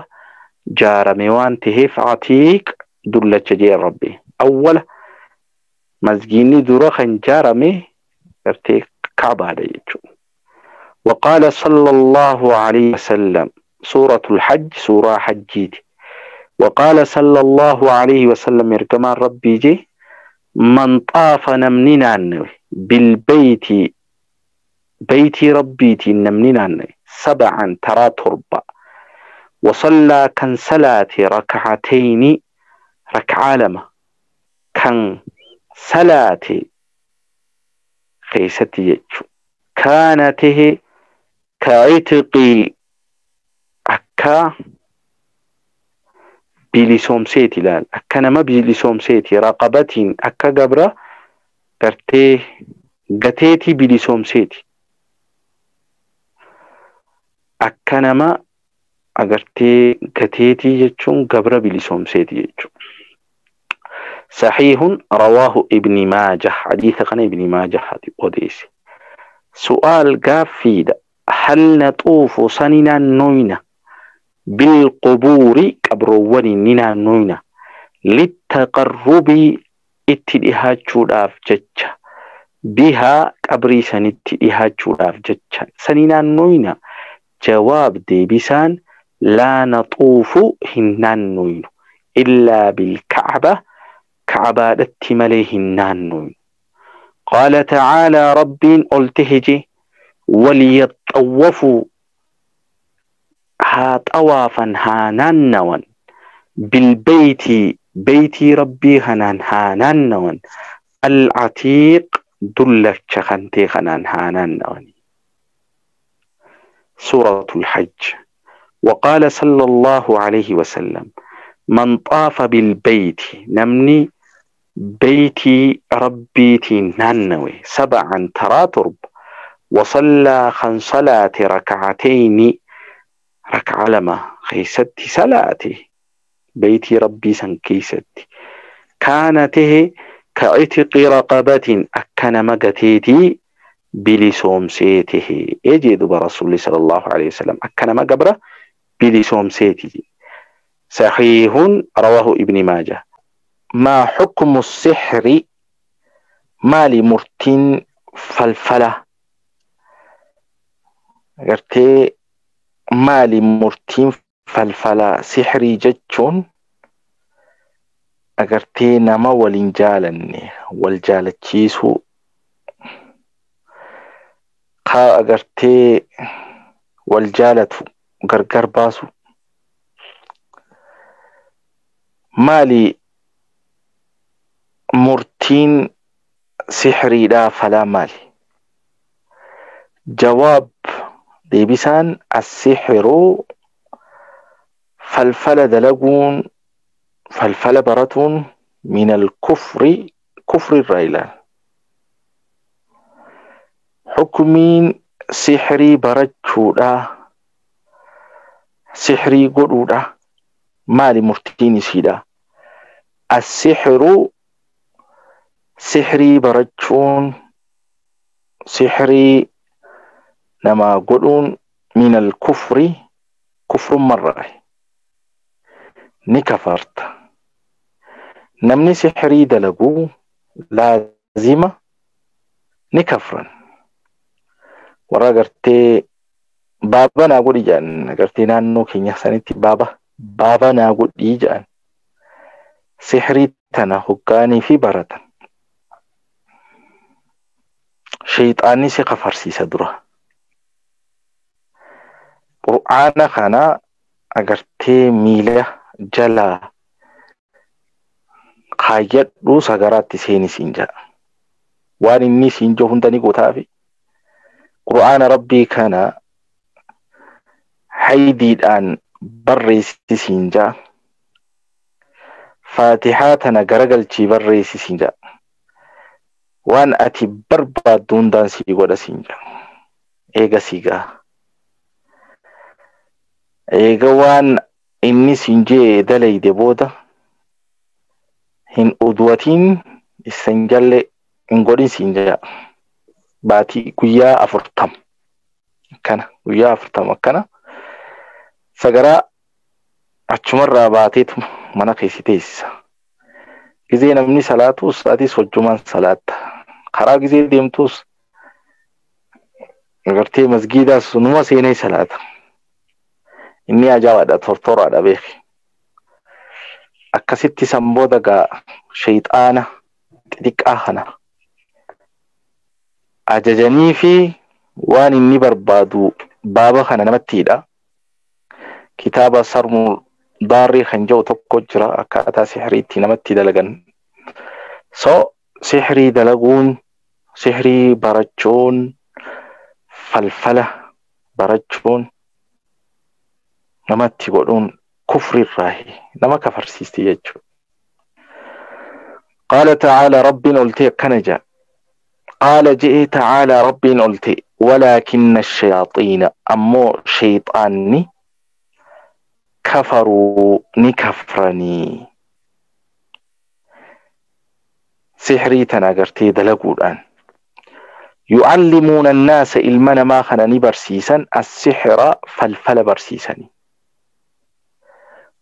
jaarame waan taheef atiiq dullacha jee rabbi. Awwala masgiinni dura kan jaarame gartee kaabaadha jechuudha. وقال صلى الله عليه وسلم سورة الحج سورة حجيت. وقال صلى الله عليه وسلم إرجمان ربي جي من طاف نمننا بالبيت بيت ربيتي نمننا 7 ترى تربة وصلى كان صلاة ركعتين ركعة لما كان صلاة خيستي كانته كعتقي أكا بلسومسيتي لال أكا نما بلسومسيتي رقبتين أكا قبرة قرتي قتيتي بلسومسيتي أكا نما أقرتي قتيتي جتشون قبرة بلسومسيتي جتشون. صحيح رواه ابن ماجه، حديث قن ابن ماجه أوديسي. سؤال قافيد هل نطوف سننا نوينا بالقبور قبرون ننا نوينا للتقرب اتدهاچوداف جچا بها قبري سنتدهاچوداف جچا سننا نوينا؟ جواب ديبسان لا نطوف هنان نوين إلا بالكعبة، كعبة مليه هنان نوين. قال تعالى ربين ألتهجي وليطوفوا ها طوافا هانانوا بالبيت بيتي ربي هنان هانانوا العتيق دلك شخنتي خنان هانانوا. سورة الحج. وقال صلى الله عليه وسلم من طاف بالبيت نمني بيتي ربيتي نانوي 7 ترى ترب وصلى خنصلاة ركعتين ركعة لما خيستي صلاتي بيتي ربي سنكيستي كانته كعتق رقبة أكن مقتيتي بلسومسيته يجد برسول صلى الله عليه وسلم أكن مقبرة بلسومسيته. صحيح رواه ابن ماجه. ما حكم السحر؟ ما لمرتين فلفلة غرتي maali murtiin falfalaa sihrii jechuun agartee nama waliin jaalanne wal jaalachiisuu kaa agartee wal jaalatu gargar baasu. Maali murtiin sihriidhaa falaa maali? Jawaab deebisaan as-sihru falfala dalaguun falfala baratuun min al-kufri kufri irraa ilaala. Hukumiin sihrii barachuudha sihrii godhuudha maali murtiin isiidha? As-sihru sihrii barachuun sihrii nama godhuun min al-kufri kufrummarraa ni kafarta. Namni sihrii dalaguu laazima ni kafran. Warra agartee baaba naa godhi jedhan agartee naannoo keenya sanitti baaba naa godhi jedhan sihrii tana hoggaanii fi baratan. Shayxaanni si kafarsiisa dura. Qur'aana kana agartee miila jalaa kaayyadhuu sagaraatti seeni siin jedha. Waan inni siin jiru hunda ni gootaafi. Qur'aana Rabbii kana haydiidhaan barreessi siin jedha. Faatihaa tana garagalchii barreessi siin jedha. Waan ati barbaaddu hundaan sii godha siin jedha. Eega sii gaha. Eega waan inni siin jee dalayde booda hin udwatiin isan jalle hin godhin siin jedha. Baatii guyyaa 40 akkana guyyaa 40 akkana sagaraa achumarraa baateetu mana keessi teessisa. Gizee namni salaatus atis hojjumaan salaatta. Karaa gizee deemtus agartee masgiidaas numa seenee salaata. Inni ajaa'ibaadha, tortoraadha beeki. Akkasitti san booda gaa shayxaana xixiqqaa kana ajajanii fi waan inni barbaadu baaba kana namatti hidha. Kitaaba sarmuu daarrii kan jedhu tokko jira akkaataa sihiriitti namatti dalagan. So sihirii dalaguun, sihirii barachuun, falfala barachuun namatti godhuun kufrirraahi nama kafarsiisti jechuudha. Qaala ta'aala Rabbiin oltee akkana jedha. Qaala je'ee ta'aala Rabbiin oltee walaakinna shayaaxiina ammoo shayxaanni kafaruu ni kafranii. Sihirii tana agartee dalaguudhaan. Yucallimuuna annaasa ilma namaa kana ni barsiisan as-sihira falfala barsiisanii.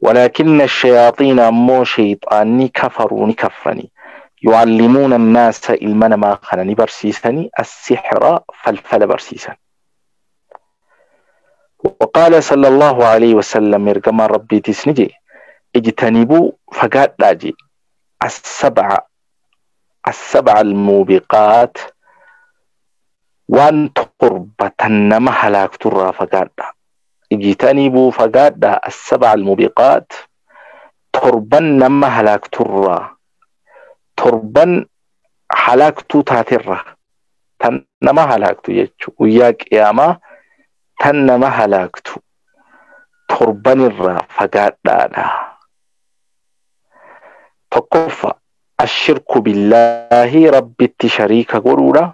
ولكن الشياطين أمو شيطاني كفروا نكفرني يعلمون الناس إلمنا ما خنني برسيسني السحر فالفل برسيسا. وقال صلى الله عليه وسلم إرقما ربي تسنجي اجتنبوا فقاد لاجي السبع الموبقات وان تقربة نما هلاك ترى فقاد اجتنبوا فقاد السبع الموبقات تربا نما هلاك ترى تربا هلاك تاترة تنما هلاك يجو وياك ياما تنما هلاك تربا الرا فقاد تقف الشرك بالله رب التشريك قرورا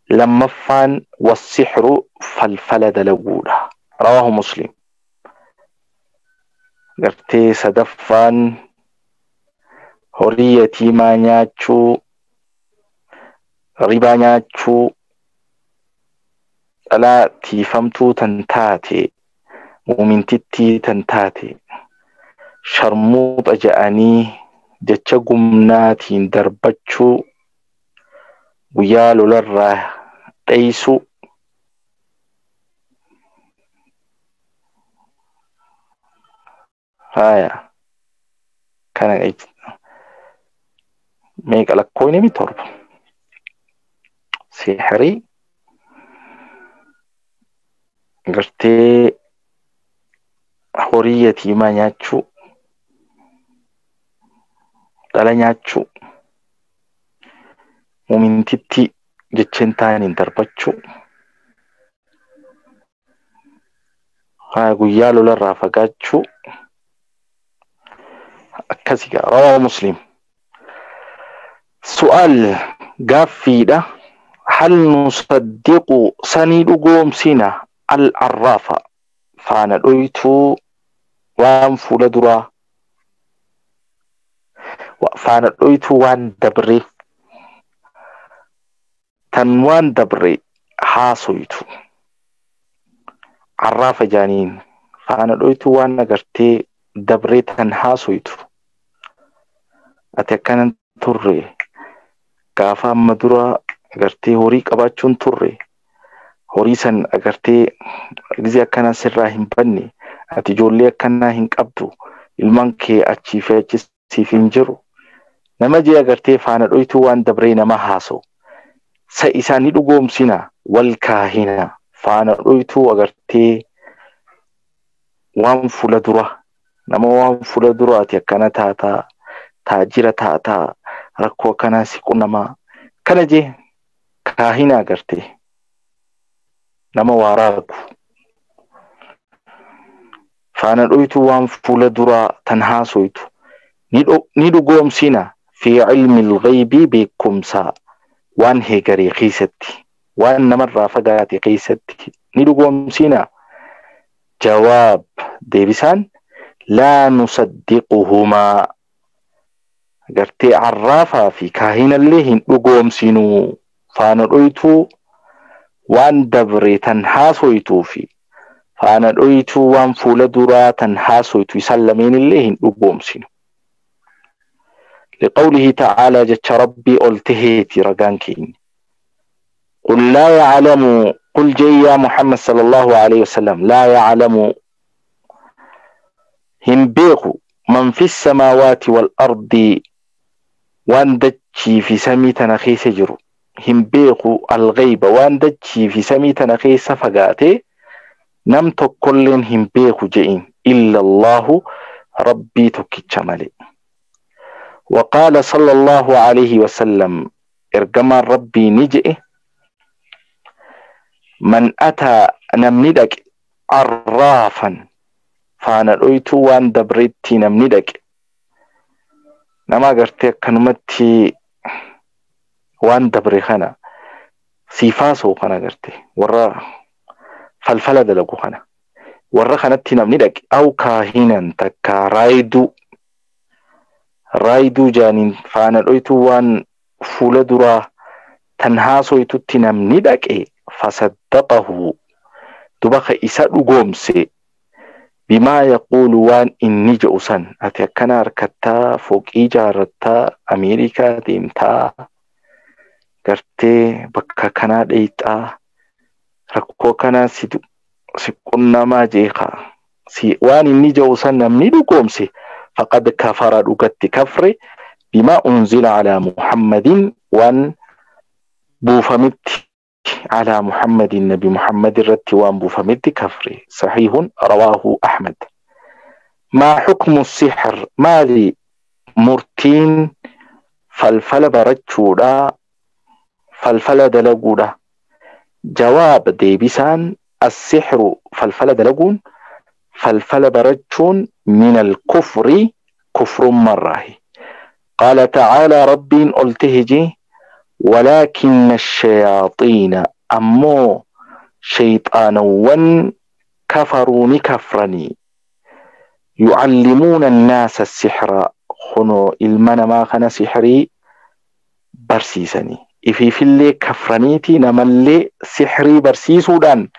لما فان والسحر فالفلد لغورا. رواه مسلم. Gartee sadaffaan horii yatiimaa nyaachuu, ribaa nyaachuu, dhalaa tiifamtuu tan taate, muumintittii tan taate, sharmuuxa je'anii jecha gumnaatiin darbachuu, guyyaa lolarraa dheeysuu. Haya kana meeqa lakkoofni 7 sihirii gartee horii yatiimaa nyaachuu, dhala nyaachuu, muumintittii jecha hin taaneen darbachuu, haya guyyaa lolarraa fagaachuu. Akkasii rawaa Muslim. Su'aal gaaffiidha. Hal nusaddiqu sanii dhugoomsina al-arraafa faana dhoytuu waan fuula duraa faana dhoytuu waan dabre tan waan dabre haasoytu arraafa jaaniin faana dhoytuu waan agartee dabre tan haasoytu. Ati akkanan turre gaafa amma dura agartee horii qabaachuun turre horii san agartee gizee akkanaa sirraa hin banne ati ijoollee akkanaa hin qabdu ilmaan kee achii fi achi siif hin jiru nama jee agartee faana dhoytuu waan dabree nama haasa'u sa isaanii dhugoomsina wal kaahina faana dhoytuu agartee waan fuula dura nama waan fuula duraati akkana taataa taajira taataa rakkoo akkanaa si qunnamaa kana jee kaahina agartee nama waaraaku faana dhoytu waan fuula duraa tan haasoytu ni dhugoomsina fi cilmi alghaybii beekumsaa waan heegaree keessatti waan namarraa fagaate keessatti ni dhugoomsina. Jawaab deebisaan laa nusaddiquhumaa gartee arraafaa fi kaahinallee hin dhugoomsinuu faana dhoytuu waan dabre tan haasoytuu fi faana dhoytuu waan fuula duraa tan haasoytu isaan lameenillee hin dhugoomsinu. لقوله تعالى جتش ربي ألتهيتي رقان كين قل لا يعلم قل جي يا محمد صلى الله عليه وسلم لا يعلم هم بيخو من في السماوات والأرض وان دجي في سمي تنخيس جرو هم بيخو الغيب وان دجي في سمي تنخيس فقاتي نم تكلن هم بيخو جئين إلا الله ربي تكتشمالي. وقال صلى الله عليه وسلم إرجما ربي نجئ من أتى نمندك عرافا فأنا رأيت وان دبرتي نمندك نما قرتي كنمتي وان دبري خنا سيفاسو خنا قرتي ورا فلفلة دلقو خنا ورا خنتي نمندك أو كاهنا تكا رايدو رايدو جانين فأنا رأيت وان فولدرا تنهاسو نمندك فصدقه دبخ إسا قومسي بما يقول وان إني جؤسن أتيكنا أركتا فوق إيجارتا أمريكا ديمتا قرتي بكا كنا ديتا ركو كنا سيكون ما جيخا سي وان إني جؤسن نمني قومسي فقد كفر رقت كفر بما أنزل على محمد وان بوفمت على محمد النبي محمد الرتوان بوفمت كفري. صحيح رواه أحمد. ما حكم السحر؟ مالي مرتين فلفل برجودا فلفل دلقودا. جواب ديبسان السحر فلفل دلقون فلفل برجون من الكفر كفر مراه. قال تعالى ربي ألتهجي ولكن الشياطين أمو شيطانون كفروا كفرني يعلمون الناس السحر خنو المنا ما خنا سحري برسيسني إفي في اللي كفرنيتي نملي سحري برسيسودان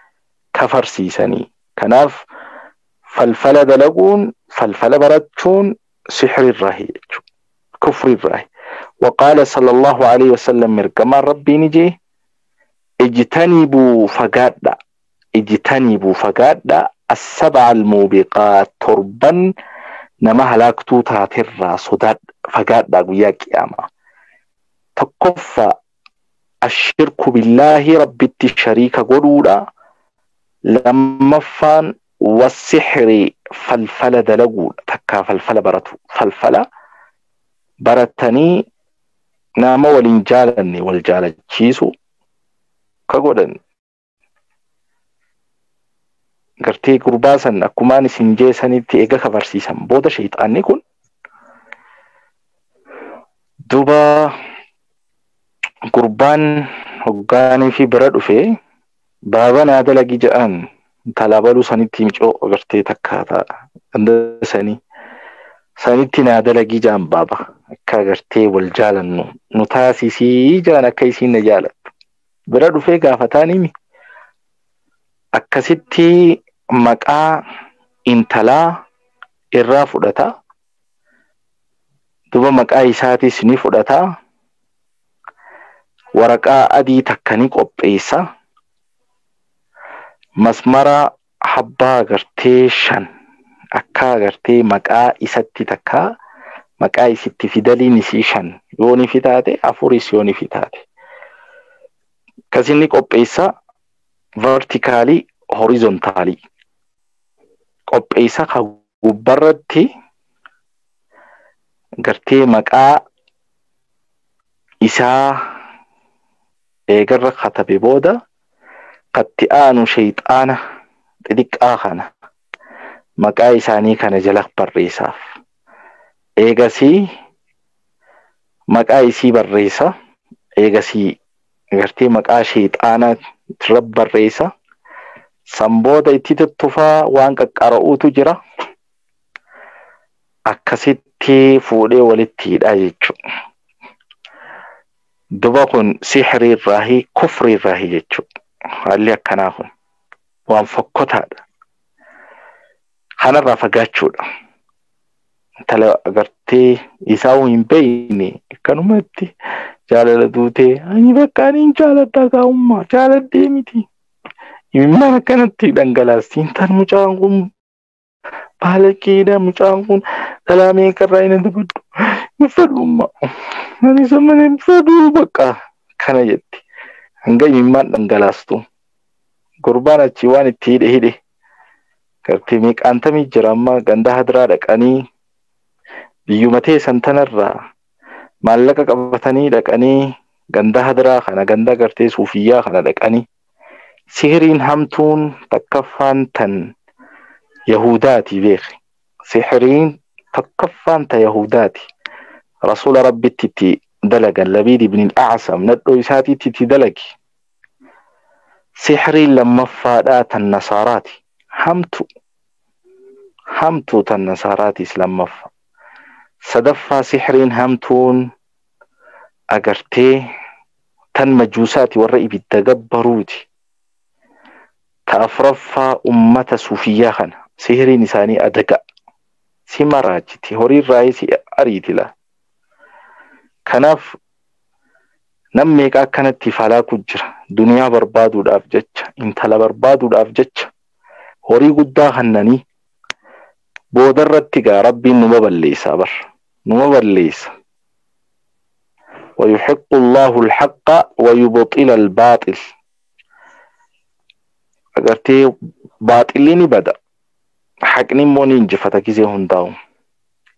كفرسيسني كناف فلفل دلقون فلفل برتشون سحر الرهي كفر الرهي. وقال صلى الله عليه وسلم مرقما ربي نجي اجتنبوا فقادا اجتنبوا فقادا السبع الموبقات تربا نما هلاكتو تاتر صداد فقادا قياك ياما تكفى الشرك بالله ربي الشريك قرولا لما فان والسحر فلفل دلقول تكا فلفل برتو فلفل برتني nama waliin jaalanne wal jaalachiisu ka godhan gartee gurbaa san akkumaan isin jeesanitti eega kabarsiisan booda shayxaanni kun duba gurbaan hoggaanii fi bira dhufe baaba naa dalagi ja'an talabaluu sanitti micoo gartee takka ganda sanii sanitti naa dalagi ja'an baaba akka agartee wal jaalannu nu taasisii jaan akka isiin na jaalattu bira dhufee gaafataan himi akkasitti maqaa intalaa irraa fudhata duba maqaa isaatis ni fudhata waraqaa adii takka ni qopheessa masmara habbaa agartee 5 akka agartee maqaa isatti takka maqaa isitti fidaliin isii 5 yoo ni fitaate 4 yoo ni fitaate kasinni qopheessa vertikaalii horizontaalii Qopheessa ka gubbarratti gartee maqaa isaa eegarra katabe booda katti aanu shayxaana xixiqqaa kana maqaa isaanii kana jala barreessaaf. Eegasii maqaa isii barreessa. Eegasii gartee maqaa shayxaanaa irra barreessa. San booda itti tuttufaa waan qaqqara'uutu jira. Akkasitti fuudhee walitti hidhaa jechuudha. Duba kun sihrii irraahi kufrii irraahi jechuudha. Haalli akkanaa kun waan fokkotaadha. Kanarraa fagaachuudha. Intala agartee isaa hin beekne akkanumatti jaalala duutee ani bakka ani hin jaaladha gaa'ummaa jaaladhee miti. Imimmaan akkanatti dhangalaasti. Intal mucaan kun baalakeedha mucaan kun dhalaa meeqarraa hin dabadhu. Hin fedhummaa. Ani isa malee hin fedhuu bakka kana jetti. Hanga imimmaan dhangalaastu. Gurbaan achii waan itti hidhe hidhe. Gartee meeqaantamii jira amma ganda hadiraa dhaqanii biyyuma teessan tanarraa maallaqa qabatanii dhaqanii ganda hadiraa kana ganda gartee suufiyyaa kana dhaqanii sihiriin hamtuun takkaffaan tan Yahudaati beeki. Sihiriin takkaffaan ta Yahudaati. Rasuula Rabbitti itti dalagan Labiid ibn al-A'sam nadhoo isaatiitti itti dalagi. Sihiriin lammaffaadhaa tan Nasaaraati. Hamtu hamtuu tan Nasaaraatis lammaffaa. Sadaffaa sihiriin hamtuun agartee tan majuusaati warra ibidda gabbaruuti. Ta afuraffaa ummata suufiyyaa kana sihiriin isaanii adaga si maraachiti horiirraayis si ariiti laa. Kanaaf nam meeqa akkanatti falaaku jira duniyaa barbaaduudhaaf jecha intala barbaaduudhaaf jecha horii guddaa kannanii boodarratti gaa rabbiin numa balleessa bar numa balleessa. ويحق الله الحق ويبطل الباطل. Agartee baaxilli ni bada. Haqni immoo ni injifata gisee hundaa'u.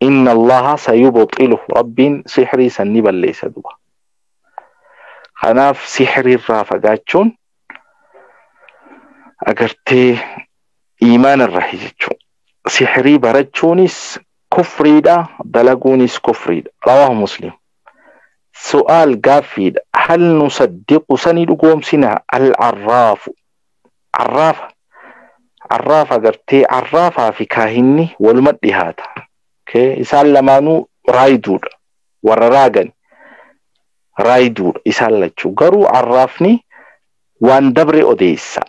Inna Allaha sayubxilu rabbiin sihrii san ni balleessa duba. Kanaaf sihrii irraa fagaachuun agartee iimaana irraa jechuudha. Sihrii barachuunis kufriidha dalaguunis kufriidha. Rawaahu Muslim. Su'aal gaaffiidha. Hal nusaddiqu sani dhugoomsinaa al-arraafu. Arraafa. Arraafa gartee arraafaa fi kaahinni waluma dhihaata. Isaan lamaanuu raayiduudha. Warra raagan raayiduudha isaan lachuu. Garuu arraafni waan dabre odeessa.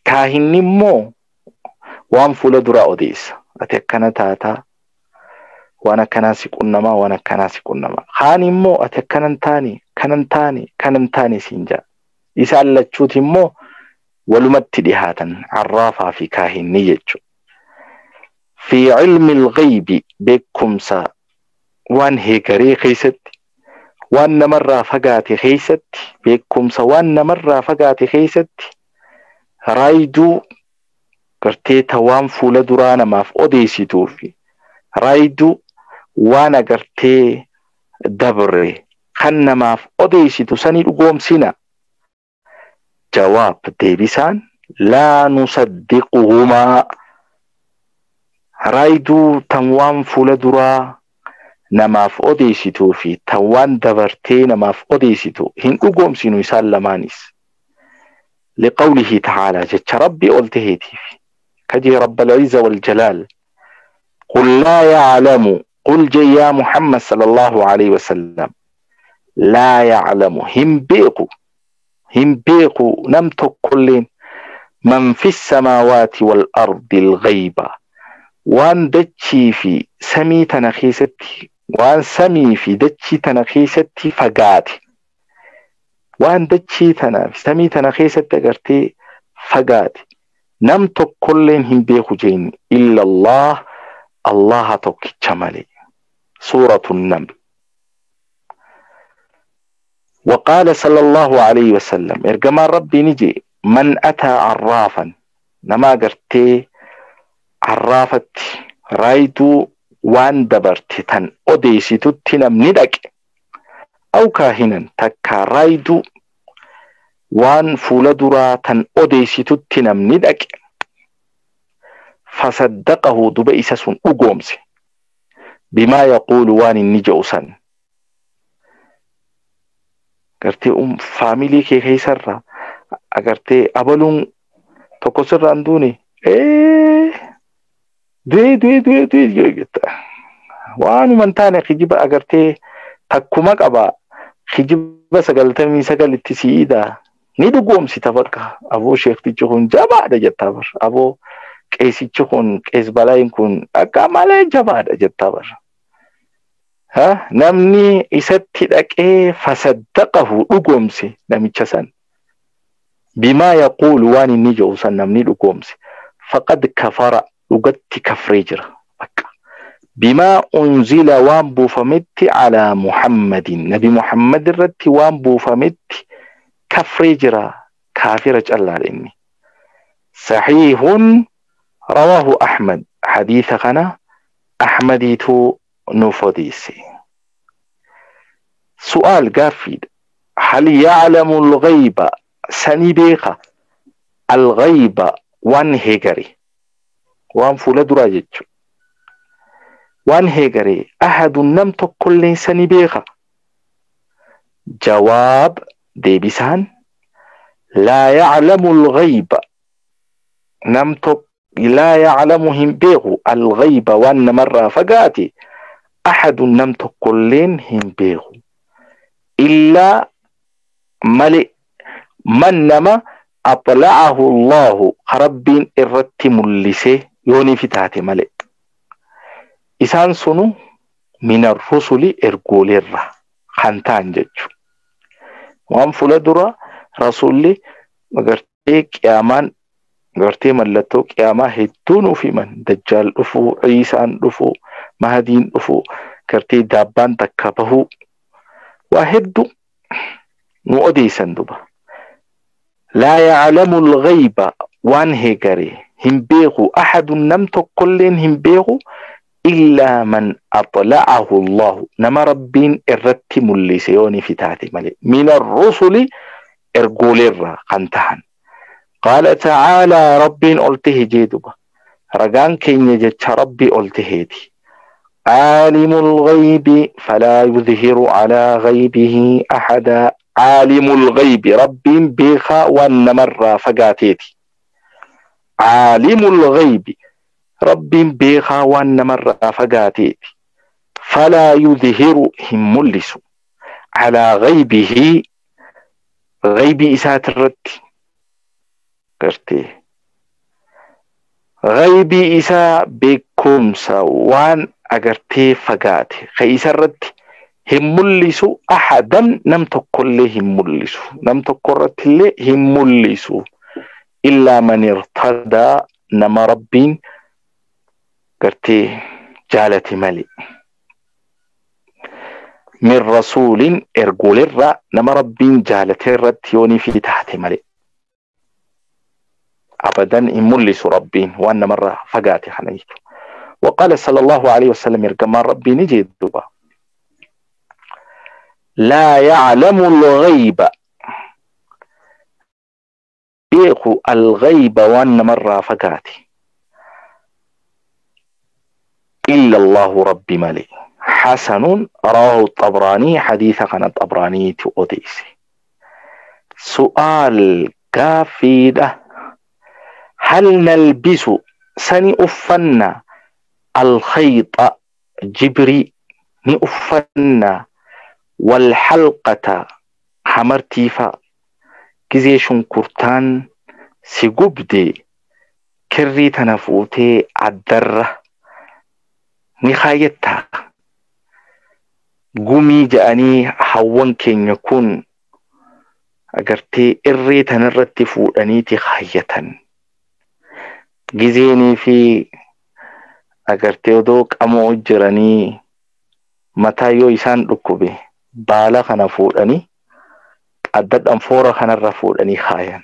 Kaahinni immoo waan fuula duraa odeessa. Ati akkana taataa waan akkanaa si qunnamaa waan akkanaa si qunnamaa. Kaan immoo ati akkanan taane kanan taane kanan taane siin jedha. Isaan lachuuti immoo walumatti dhihaatan arraafaa fi kaahinni jechuudha. Fi ilmi al-ghaybi beekumsa waan heegaree keessatti waan namarraa fagaate keessatti beekumsa waan namarraa fagaate keessatti raayiduu gartee ta waan fuula duraa namaaf odeessituu fi raayiduu waan agartee dabre kan namaaf odeessitu sanii dhugoomsina. Jawaab deebisaan laa nusaddiquhumaa raayiduu tan waan fuula duraa namaaf odeessituu fi tan waan dabartee namaaf odeessitu hin dhugoomsinu isaan lamaanis. لقوله تعالى جتش ربي قلتهيتي كجي رب العزة والجلال قل لا يعلم قل جي يا محمد صلى الله عليه وسلم لا يعلم هم بيقو نمت كل من في السماوات والأرض الغيبة وان دتشي في سمي تنخيستي وان سمي في دتشي تنخيستي فقاتي waan dachii tanaaf samii tana keessatti agartee fagaate nam tokkolleen hin beeku jeen illa Allah Allaha tokkicha malee. Suuratu Naml. وقال صلى الله عليه وسلم إرجما ربي نجي من أتى عرافا نما قرتي Arraafatti raayituu waan dabarte tan odeessitutti namni dhaqe. Aw kaahinan takkaa raayituu waan fuula duraa tan odeessitutti namni dhaqe. Fasaddaqahu duba isa sun dhugoomse. Bimaa yaquulu waan inni je'u san. Gartee faamilii kee keessarraa agartee abaluun tokko sirraan duune du'ee du'ee du'ee du'ee jetta. Waanuma hin taane kijiba agartee takkuma qaba kijiba 99 itti si'iidha ni dhugoomsita bakka aboo sheektichi kun jabaadha jettaa bar aboo qeesichi kun qees balaayin kun akka malee jabaadha jettaa bar. Namni isatti dhaqee fasaddaqahu dhugoomse namicha san. Bimaa yaquulu waan inni jedhu san namni dhugoomse. Faqad kafara dhugatti kafree jira. Bakka. Bimaa unzila waan buufametti alaa Muhammadin. Nabi Muhammad irratti waan buufametti kafree jira. Kaafira callaadha inni. Sahiihun rawaahu Ahmad. Hadiisa kana Ahmadiitu nuuf odeesse. Su'aal gaaffiidha. Hal ya'lamu al-ghayba sani beeka al-ghayba waan heegare waan fuula duraa jechuudha. Waan heegare ahadun nam tokkollee sani beeka. Jawaab deebisaan laa ya'lamu al-ghayba nam tokko laa ya'lamu hin beeku al-ghayba waan namarraa fagaate ahadun nam tokkolleen hin beeku. Illaa malee man nama atla'ahu Allahu rabbiin irratti mul'ise yooniif taate malee. Isaan sunu min ar-rusuli ergooleerra kan ta'an jechuudha. Waan fuula dura rasuulli agartee qiyaamaan agartee mallattoo qiyaamaa hedduu nuuf himan. Dajjaal dhufuu, Iisaan dhufuu, Mahdiin dhufuu, agartee daabbaan takka bahuu waa hedduu nu odeessan duba. Laa ya'lamu al-ghayba waan heegare hin beeku ahadun nam tokkolleen hin beeku illaa man atla'ahu Allahu nama rabbiin irratti mul'ise yooniif taate malee min ar-rusuli ergooleerraa kan tahan. Qaala ta'aalaa rabbiin ol tahe jee duba. Ragaan keenya jecha rabbii ol taheeti. Caalimul ghaybi falaa yudhiru calaa ghaybihi ahadaa. Caalimul ghaybi rabbiin beekaa waan namarraa fagaateeti. Caalimul ghaybi rabbiin beekaa waan namarraa fagaateeti. Falaa yudhiru hin mul'isu. Calaa ghaybihi ghaybii isaatirratti gartee ghaybii isaa beekumsa waan agartee fagaate ka isarratti hin mul'isu ahadan nam tokkollee hin mul'isu nam tokkorrattillee hin mul'isu illaa man irtadaa nama rabbiin gartee jaalate malee. Min rasuulin ergoolerraa nama rabbiin jaalate irratti yoonii fi taate malee. Abadan hin mul'isu rabbiin waan namarraa fagaate kana jechuudha. وقال صلى الله عليه وسلم إرجمان ربي نجي الدبا لا يعلم الغيب بيخو الغيب وان مرة فقاتي إلا الله ربي مالي. حسن رواه الطبراني حديث عن الطبراني تؤديسي. سؤال كافي. هل نلبس سني أفنا الخيط جبري ni uffanna والحلقة حمرتيفا gizee shunkurtaan si gubde kirrii tana fuutee addarra ni kaayyattaa. Gumii ja'anii hawwan keenya kun agartee irree tanarratti fuudhaniiti kaayyatan. Gizeenii fi agartee odoo qamoo jiranii mataa yoo isaan dhukkube baala kana fuudhanii adda dhanfoora kanarra fuudhanii kaayan.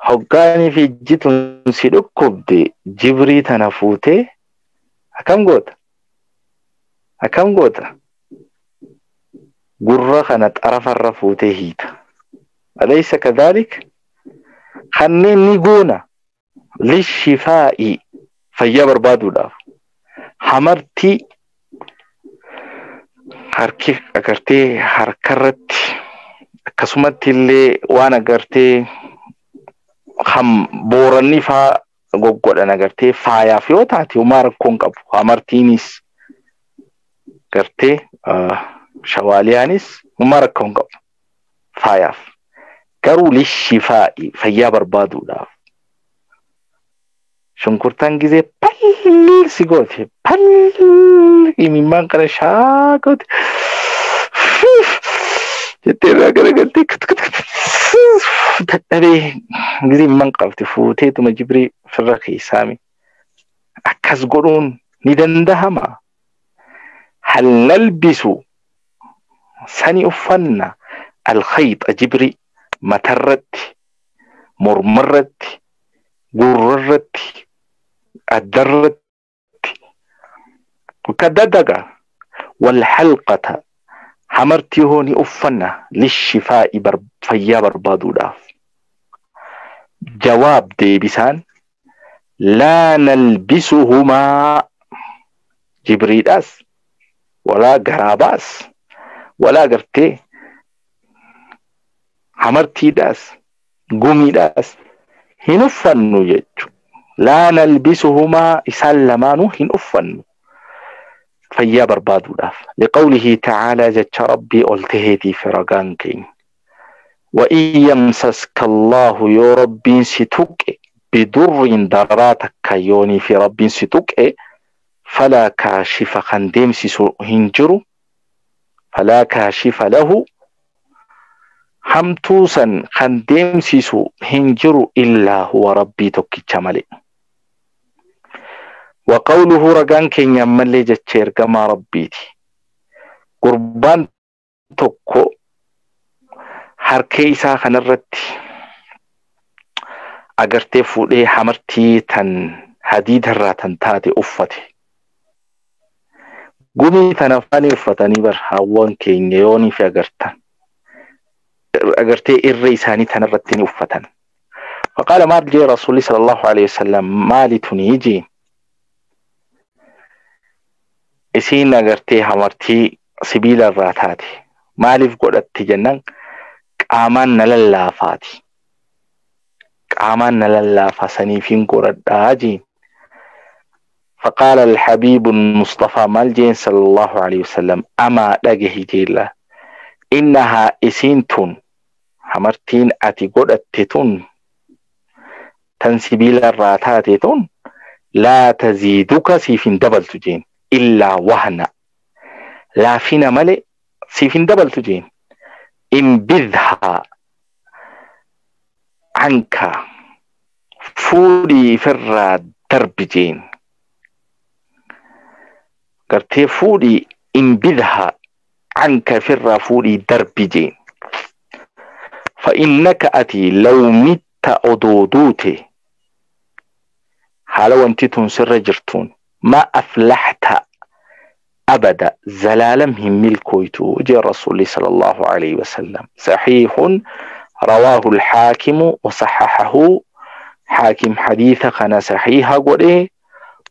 Hoggaanii fi ijji tun si dhukkubde jibrii tana fuutee akkam goota? Akkam goota? Gurra kana xarafarra fuutee hiita. Alaysa kadhalik? Kanneen ni goona lishifaa'i fayyaa barbaaduudhaaf. Hamartii harki agartee harkarratti akkasumatti illee waan agartee ham booranni faa goggodhan agartee faayaaf yoo taate homaa rakkoo hin qabu. Hamartiinis gartee shawaaliyaanis homaa rakkoo hin qabu faayaaf. Garuu lishifaa'i fayyaa barbaaduudhaaf. Shunkurtaan gizee pal si goote pal imimmaan kana shaa goote jettee irraa garagaltee dadhabee gizee imimmaan qabte fuuteetuma jibrii firra keessaami. Akkas godhuun ni dandahama. Hal nalbisu sani uffanna alkhayxa jibrii matarratti mormarratti gurrarratti addarratti kadadaga walhalqata hamartii hoo ni uffanna lishifaa'i fayyaa barbaaduudhaaf. Jawaab deebisaan laa nalbisuhumaa jibriidhaas walaa garaabaas walaa gartee hamartiidhaas gumiidhaas hin uffannu jechuudha. Laa nalbisuhumaa isaan lamaanuu hin uffannu fayyaa barbaaduudhaaf. Liqawlihi ta'aalaa jecha rabbii ol taheetiif ragaan keenya. وإن يمسسك الله يا ربي ستك بدر دراتك يوني في ربي ستك فلا كاشف خندم هنجر فلا كاشف له همتوسا خندم سيسو هنجر إلا هو ربي تكي وقوله رقان كن يملي جتشير كما ربيتي قربان تكو harkee isaa kanarratti agartee fuudhee hamartii tan hadiidarraa tan taate uffate. Gumii tan afaanii uffatanii bar hawwan keenya yoonii fi agartan. Agartee irra isaanii tanarratti ni uffatan. Faqaala maal jee rasuulli sallallahu alayhi wasallam maali tuni jeen? Isiin agartee hamartii sibiila irraa taate maaliif godhatti jennaan? Qaamaan na lallaafaati. Qaamaan na lallaafaa saniifin godhadhaa jeen. فقال الحبيب المصطفى مالجين صلى الله عليه وسلم أما dhagahi jeella إنها isiin tun hamartiin ati godhatte tun tan sibiila irraa taate tun laa taziiduka siif hin dabaltu jeen illaa wahna laafina malee siif hin dabaltu jeen. انبذها عنك فودي فرا دربجين قرتي فودي انبذها عنك فرا فودي دربجين فإنك أتي لو مت أدودوتي حالو أنت تنسر جرتون ما أفلحت أبدا زلالم هم ملكويتو جاء رسول صلى الله عليه وسلم. صحيح رواه الحاكم وصححه حاكم حديث خنا صحيح قوله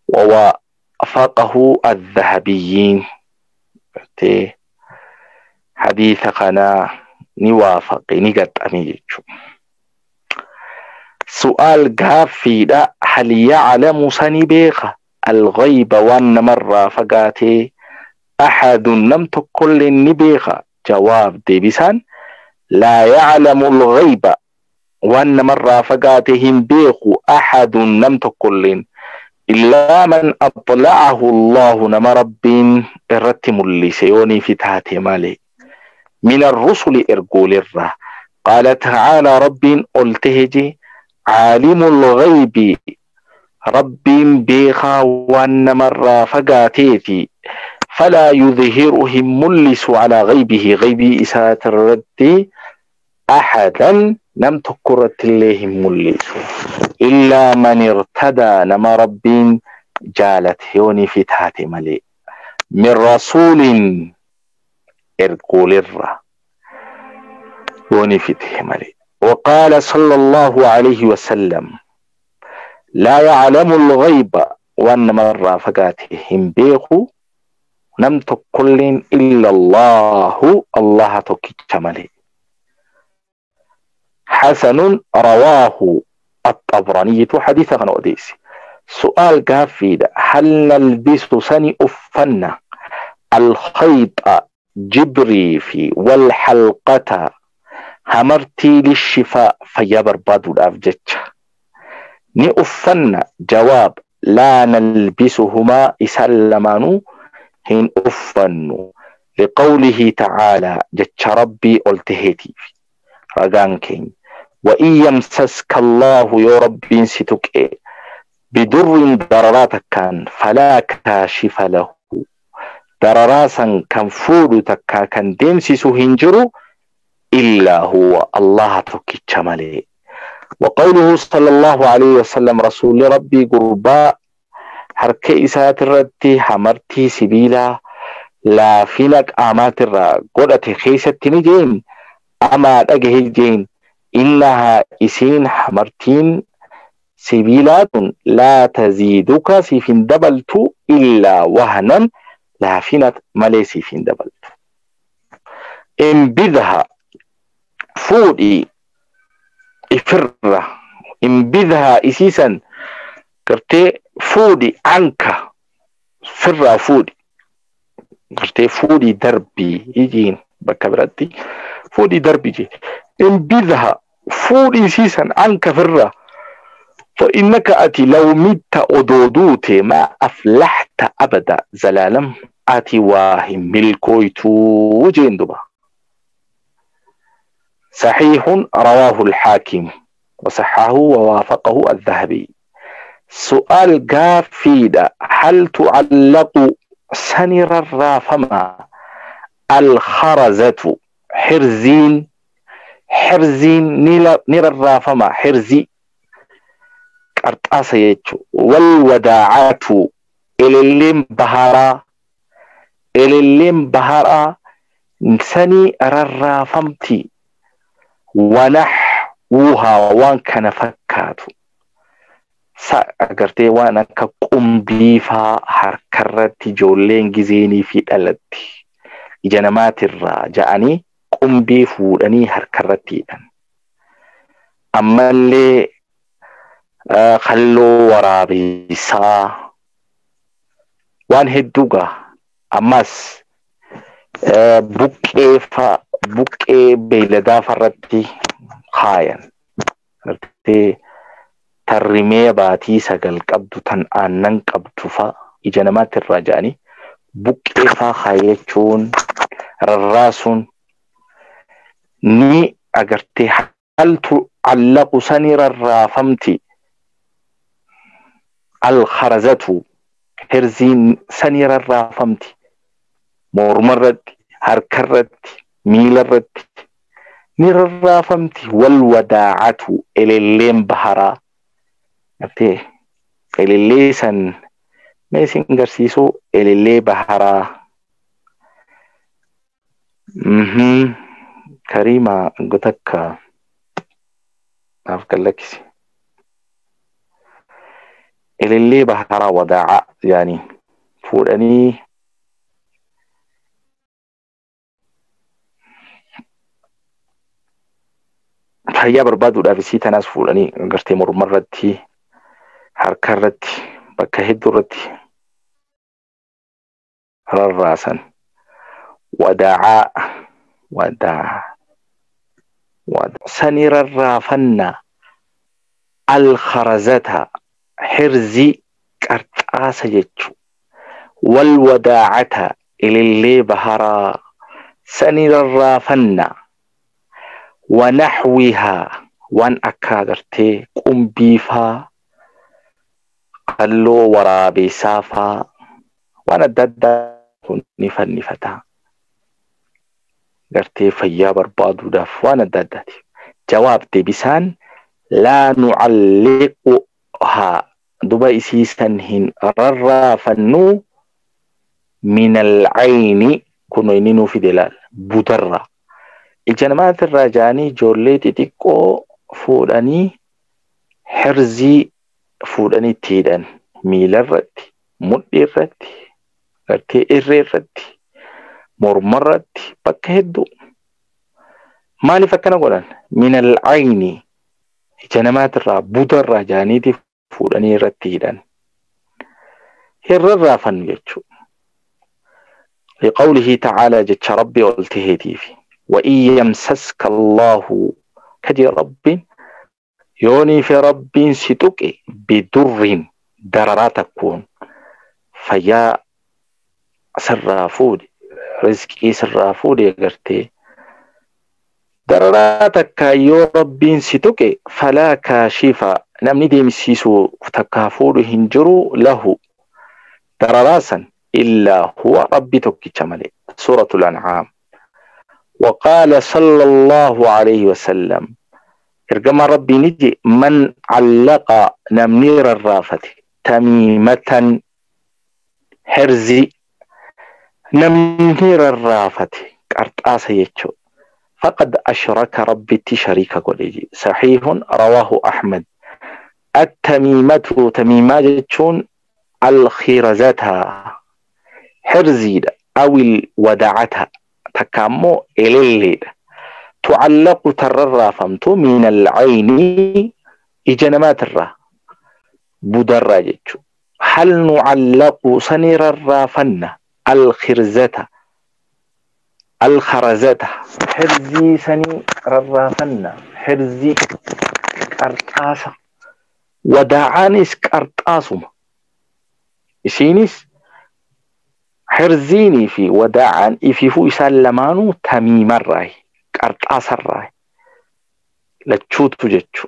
ووافقه الذهبيين حديث خنا نوافق نقد أميجو. سؤال قافي هل يعلم سنبيخ الغيب وان مرة فقاتي أحد لم تكل النبيخ؟ جواب ديبسان لا يعلم الغيب وان مرة فقاتهم بيخ أحد لم تكل إلا من أطلعه الله نما رب الرتم اللي سيوني في تاتي مالي من الرسل إرقول الره. قال تعالى رب قلتهجي عالم الغيب رب بيخا وان مرة فقاتيتي فلا يظهرهم ملس على غيبه غيبي إسات الرد أحدا Nam tokkorratti illee hin mul'isu. Illaa man irtadaa nama Rabbiin jaalate yoonii fi taate malee. Min rasuulin ergoolirra yoonii fi ta'e malee. وقال صلى الله عليه وسلم لا يعلم الغيب وأن مرة فقاتهم بيخو نم تقلين إلا الله الله تكتملي. حسن رواه الطبراني حديث غنوديسي. سؤال قافيد هل نلبس سني أفن الخيط جبري في والحلقة همرتي للشفاء فيبر بادو الأفجج ني أفن؟ جواب لا نلبسهما إسلمانو هين أفنو لقوله تعالى جتش ربي ألتهتي رقان كين وإن يمسسك الله يا ربي ستك بدر ضرراتك كان فلا كاشف له ضرراسا كان فود تكا كان ديمسس هنجرو إلا هو الله تكتملي. وقوله صلى الله عليه وسلم رسول ربي قرباء حركة إسات الرتي حمرتي سبيلا لا فينك آمات الرا قدت خيسة نجين أما أجه جين إنها إسين حمرتين سبيلات لا تزيدك سيفين دبلت إلا وهنا لا فينك ملي سيفين دبلت. انبذها فودي إفرة انبذها إسيسا كرتي فودي عنك فرة فودي كرتي فودي دربي يجين بكبرتي فودي دربي جي انبذها فودي إسيسا عنك فرة فإنك أتي لو مت أدودوت ما أفلحت أبدا زلالم أتي واهم ملكويتو جندبا. صحيح رواه الحاكم وصححه ووافقه الذهبي. سؤال قافيدة هل تعلق سنر الرافما الخرزة حرزين حرزين نير الرافما حرزي قرطاسة يجو والوداعات إلليم بهارا إلليم بهارا سني الرافمتي ونحوها وان كان فكاتو agartee waan akka qumbiifaa harkarratti ijoolleen gizeenii fi dhalatti ija namaatirraa ja'anii qumbii fuudhanii harkarratti hidhan. Ammallee kalloo waraabeessaa waan hedduu gaa ammas buqqee faa buqqee beeyladaa farratti kaayan. Agartee tarrimee baatii 9 qabdu tan aannan qabdu faa ija namaatti irraa ja'anii buqqee faa kaayachuun rarraasuun ni agartee haltu allaqu sani rarraafamti alkharazatu hirziin sani rarraafamti mormarratti harkarratti miilarratti ni rarraafamti walwadaacatu elelleen baharaa Agartee elellee san mee isin agarsiisuu elellee baharaa. Kariima gotakka naaf gallakkisi. Elellee baharaa wadaaca yaani fuudhanii fayyaa barbaaduudhaaf isii tanaas fuudhanii agartee mormarratti harkarratti bakka hedduu irratti rarraasan. Wadaacaa wadaa sani rarraafannaa alkharazata hirzi qarxaasa jechu walwadaacata ilillee baharaa sani rarraafannaa wanaxwihaa waan akka agartee qumbiifaa qalloo waraabeessaa faa waan adda addaa kun ni fannifataa. Gartee fayyaa barbaaduudhaaf waan adda addaati. Jawaab deebisaan laa nucalliquhaa duba isiisan hin rarraafannuu min alcayni kuno inni nuu fide laal budarra ija namaatirraa jaanii ijoollee xixiqqoo fuudhanii hirzii fuudhanii itti hidhan miilarratti mudhii irratti gartee irree irratti mormarratti bakka hedduu maaliif akkana godhan min alcayni ija namaatirraa budarraa jaaniiti fuudhanii irratti hidhan hin rarraafannu jechuudha. لقوله تعالى جتش ربي والتهيتي في وإن يمسسك الله كجي رب يوني في رب ستك بدر درراتكون فيا سرافود رزقي سرافود يقرتي درراتك يو رب ستك فلا كاشف نمني دي مسيسو تكافود هنجرو له درراسا إلا هو ربي توكي سورة الأنعام. وقال صلى الله عليه وسلم إرجما ربي نجي من علق نمنير الرافة تميمة حرزي نمنير الرافة كارتاسة يتشو فقد أشرك ربي تشريك قولي صحيح رواه أحمد. التميمة تميمة جتشون الخيرزتها حرزيد أو الوداعتها تكامو إليليد تعلق تررافمتو من العين إجنمات الرا بدرة جتشو هل نعلق سنير الرافن الخرزة الخرزة حرزي سني ررافن حرزي كارتاسة وداعانيس كارتاسم إسينيس حرزيني في وداعا إفيفو إسان تميم الراي كارتاس الراي لتشوتو جتشو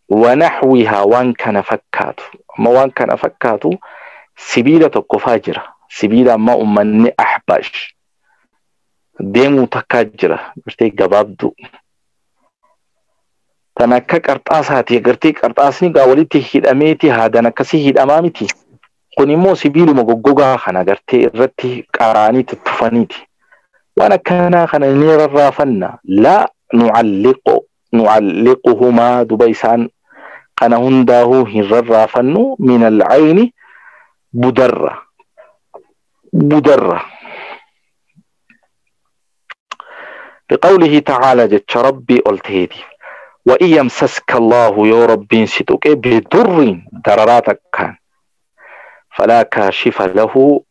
ونحوها وان كان فكاتو ما وان كان فكاتو سبيلة كفاجرة سبيلة ما أمني أحباش ديمو تكاجرة قرتي قبابدو تنكا كارتاساتي قرتي كارتاسني قاولتي هيد أميتي هذا نكسي هيد أمامتي kun immoo sibiiluma goggogaa kana gartee irratti qaraanii tuttufaniiti. Waan akkanaa kana ni rarraafanna. Laa nucalliquhumaa duba isaan kana hundaahuu hin rarraafannu min alcayni budarra. Budarra. بقوله تعالى جتش ربي قلتهدي وإن يمسسك الله يا ربي ستوك بضر درراتك كان فلا كاشف له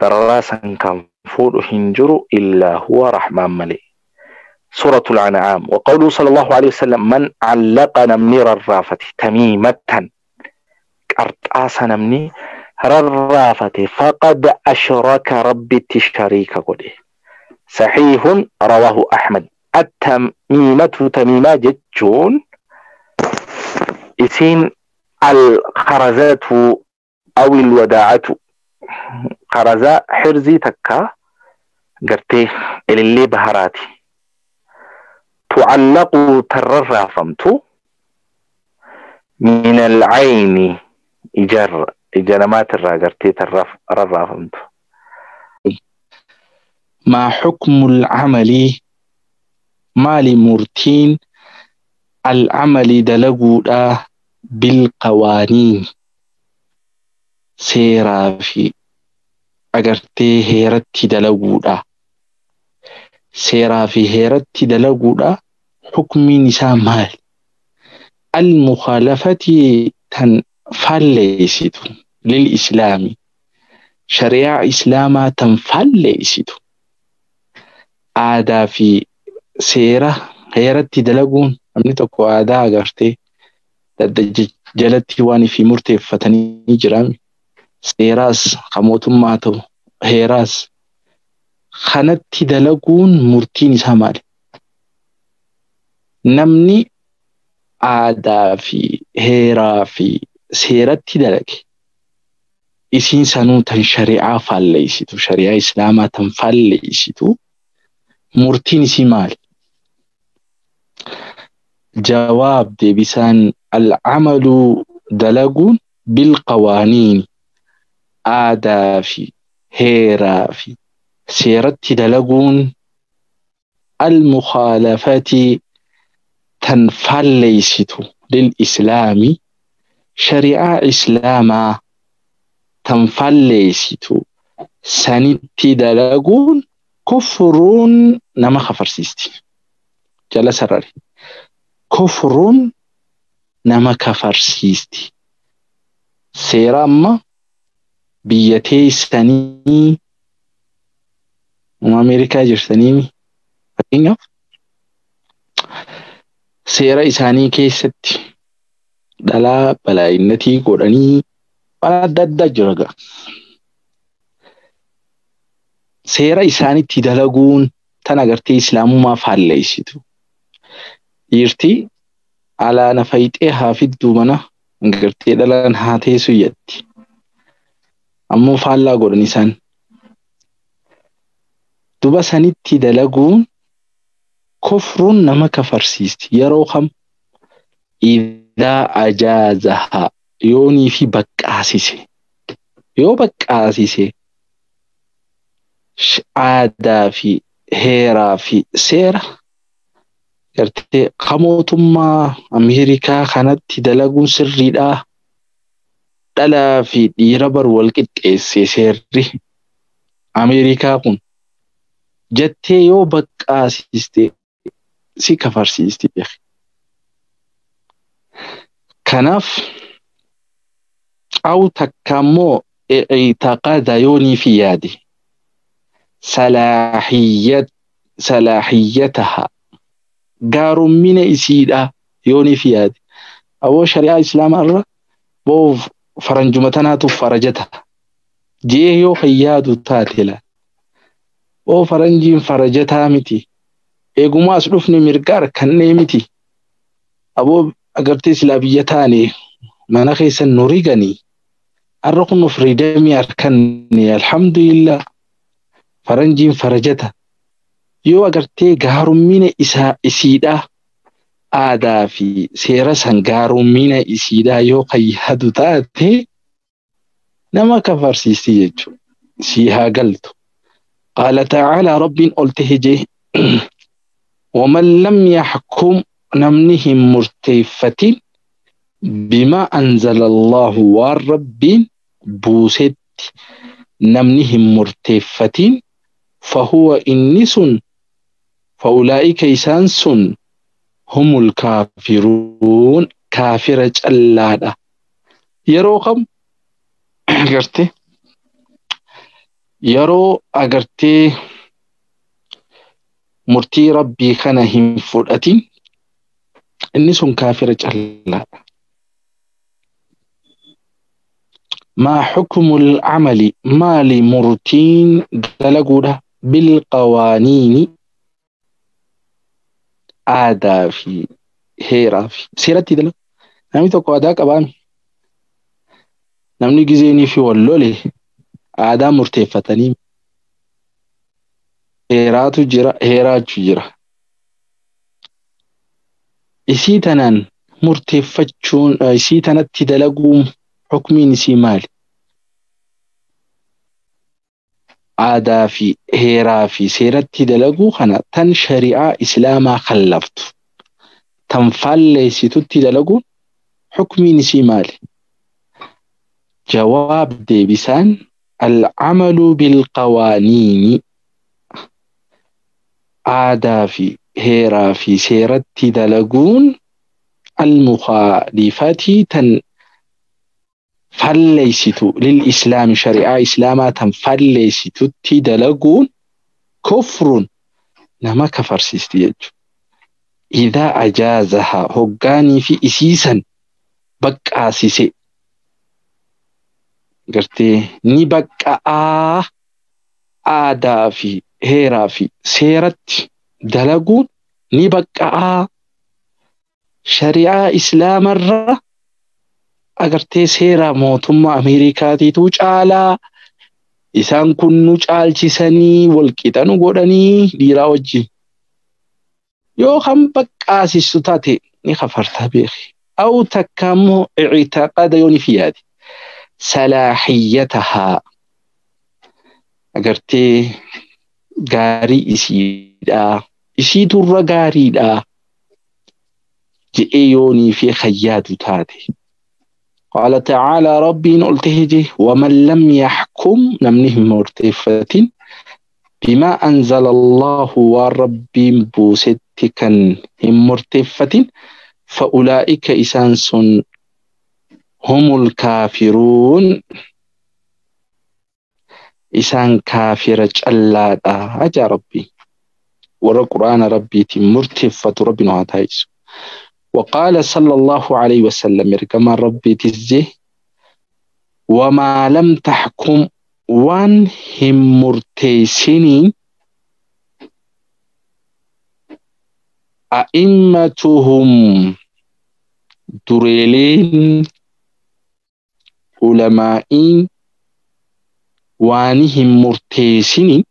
درراسا كان فول هنجر إلا هو رحمن ملي. سورة الأنعام. وقوله صلى الله عليه وسلم من علق نمني ررافة تميمة كارتاس نمني ررافة فقد أشرك ربي تشريك قده. صحيح رواه أحمد. التميمة تميمة جتشون إسين الخرزات أو الوداعة خرزة حرزي تكا قرتي اللي بهراتي تعلق تررافمتو من العين إجر إجرمات الراجرتي تررافمتو. ما حكم العمل مال مرتين العمل دلقوا بالقوانين seeraa fi agartee heeratti dalaguudha. Seeraa fi heeratti dalaguudha hukmiin isaa maali? Al-mukhalafati tan falleessitu lil islaami shari'aa islaamaa tan falleessitu aadaa fi seera heeratti dalaguun namni tokko aadaa agartee jalatti waan fi murteeffatanii jiran seeraas kan mootummaa ta'u heeraas kanatti dalaguun murtiin isaa maali? Namni aadaa fi heeraa fi seeratti dalage isiin sanuu tan shari'aa faalleessitu shari'aa islaamaa tan faalleessitu murtiin isii maali? Jawaab deebisaan alcamalu dalaguun bilqawaaniini aadaa fi heeraa fi seeratti dalaguun almukhaalafati tan faalleeysitu lilislaami shari'aa islaamaa tan faalleeysitu sanitti dalaguun kufruun nama kafarsiisti. Jala sarari. Kufruun nama kafarsiisti. Seera amma biyya teessanii Ameerikaa jirtanii fakkeenyaaf seera isaanii keessatti dhalaa balaa'innatii godhanii waan adda addaa jira ga'a. Seera isaanitti dalaguun tan agartee islaamummaa faalleessitu. Dhiirti alaana fayixee haa fidduu mana agartee dhalaan haa teessu jetti. Ammoo faallaa godhan isaan. Duba sanitti dalaguun kufruun nama kafarsiisti. Yeroo kam idhaa ajaazaha yoonii fi baqqaasise. Yoo baqqaasise aadaa fi heeraa fi seera gartee ka mootummaa Ameerikaa kanatti dalaguun sirriidhaa. Dhalaa fi dhiira bar wal qixxeesse seerri Ameerikaa kun jettee yoo baqqaasiste si kafarsiisti. Kanaaf aw takka immoo i'taqada yoonii fi yaade salaahiyyataha gaarummina isiidha yoonii fi yaade awoo shari'aa islaamaa irra boof faranjuma tanaatu farajata jee yoo kan yaadu taate la oo faranjiin farajataa miti eeguma as dhufne mirga harkannee miti aboo agartee silaa biyya taane mana keessan nu riganii har'a kun firiidamii harkanne alhamdulillah faranjiin farajata yoo agartee gaarummina isaa isiidha aadaa fi seera san gaarummina isiidha yoo kan yaadu taate nama kafarsiisti jechuudha si haa galtu. Qaala ta'aalaa rabbiin ol tahe jee waman lam yaxkum namni hin murteeffatin bimaa anzala Allahu waan rabbiin buusetti namni hin murteeffatin fahuwa inni sun fa'ulaa'ika isaan sun humul kaafiruun kaafira callaadha. Yeroo kam agartee yeroo agartee murtii rabbii kana hin fudhatin inni sun kaafira callaadha. Maa xukmul camali maali murtiin dalaguudha bilqawaaniini aadaa fi heeraa fi seeratti dalagu. Namni tokko aadaa qabaami. Namni gizeenii fi wal lole aadaa murteeffatanii heeraatu jira heeraatu jira. Isii tanaan murteeffachuun isii tanatti dalaguun hukmiin isii maali? Aadaa fi heeraa fi seeratti dalaguu kana tan shari'aa islaamaa khallaftu tan faalleessitutti dalaguun hukmiin isii maali? Jawaab deebisaan alcamalu bilqawaaniini aadaa fi heeraa fi seeratti dalaguun almukhaalifati tan falleessitu lilislaami shari'aa islaamaa tan falleessitutti dalaguun kufrun nama kafarsiisti jechuudha. Idaa ajaazaha hoggaanii fi isiisan baqqaasise gartee ni baqqa'aa aadaa fi heeraa fi seeratti dalaguun ni baqqa'aa shari'aa islaamarra agartee seera mootummaa Ameerikaatiitu caalaa isaan kun nu caalchisanii walqixa nu godhanii dhiiraa wajjin. Yoo kan baqqaasistu taate Ni kafartaa beeki. Aw takka immoo ictiqaada yoo ni fi yaade salaahiyyatahaa agartee gaarii isiidhaa isiiturra gaariidhaa je'ee yoonii fi khayyaadu taate. Qaala ta'aalaa rabbiin ol ta'e je waman lam yaxkum namni hin murteeffatin bimaa anzala Allahu waan rabbiin buusetti kan hin murteeffatin fa'ulaa'ika isaan sun humul kaafiruun isaan kaafira callaadha ajaa rabbii warra quraana rabbiitiin murteeffatu rabbi nu haa taasisu. وقال صلى الله عليه وسلم كما ربي تزه وما لم تحكم وان هم مرتيسنين أئمتهم دريلين علمائين وانهم مرتيسنين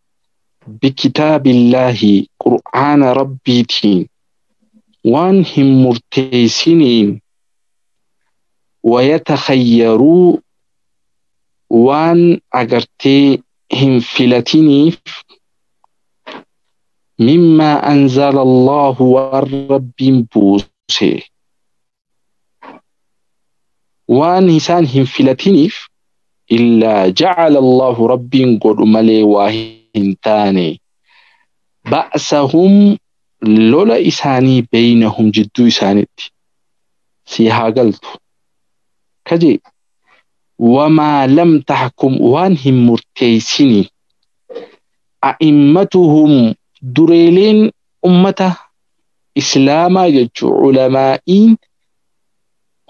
بكتاب الله قرآن ربيتين waan hin murteessiniin wayatakhayyaruu waan agartee hin filatiniif mimmaa anzala Allahu waan rabbiin buuse waan isaan hin filatiniif illaa jacala Allahu rabbiin godhu malee waa hin taane ba'sahum lola isaanii beeynahum jidduu isaanitti si haa galtu kaje wamaa lam taxkum waan hin murteessini a'immatuhum dureeleen ummata islaamaa jechuu ulamaa'iin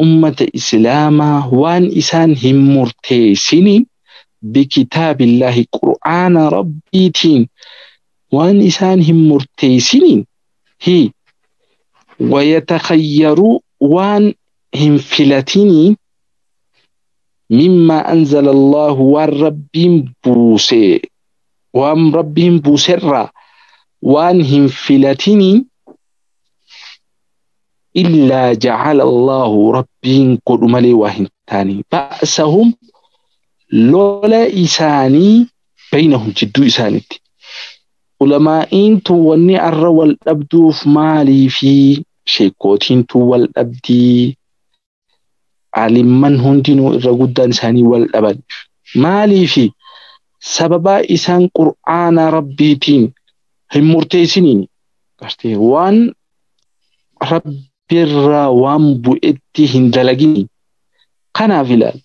ummata islaamaa waan isaan hin murteessini bikitaabillaahi qur'aana rabbiitiin waan isaan hin murteessiniin hi wayatakhayyaruu waan hin filatiniin mimmaa anzala Allahu waan rabbiin buuse waan rabbiin buuserraa waan hin filatiniin illaa jacala Allahu rabbiin godhu malee waa hin taane ba'sahum lola isaanii baynahum jidduu isaanitti. Ulamaa'iin tun wanni arra wal dhabduuf maalii fi sheekootiin tun wal dhabdii alimman hundinuu irra guddaan isaanii wal dhaban maalii fi sababaa isaan qur'aana rabbiitiin hin murteessiniin gartee waan rabbirraa waan bu'etti hin dalagini kanaaf ilaal.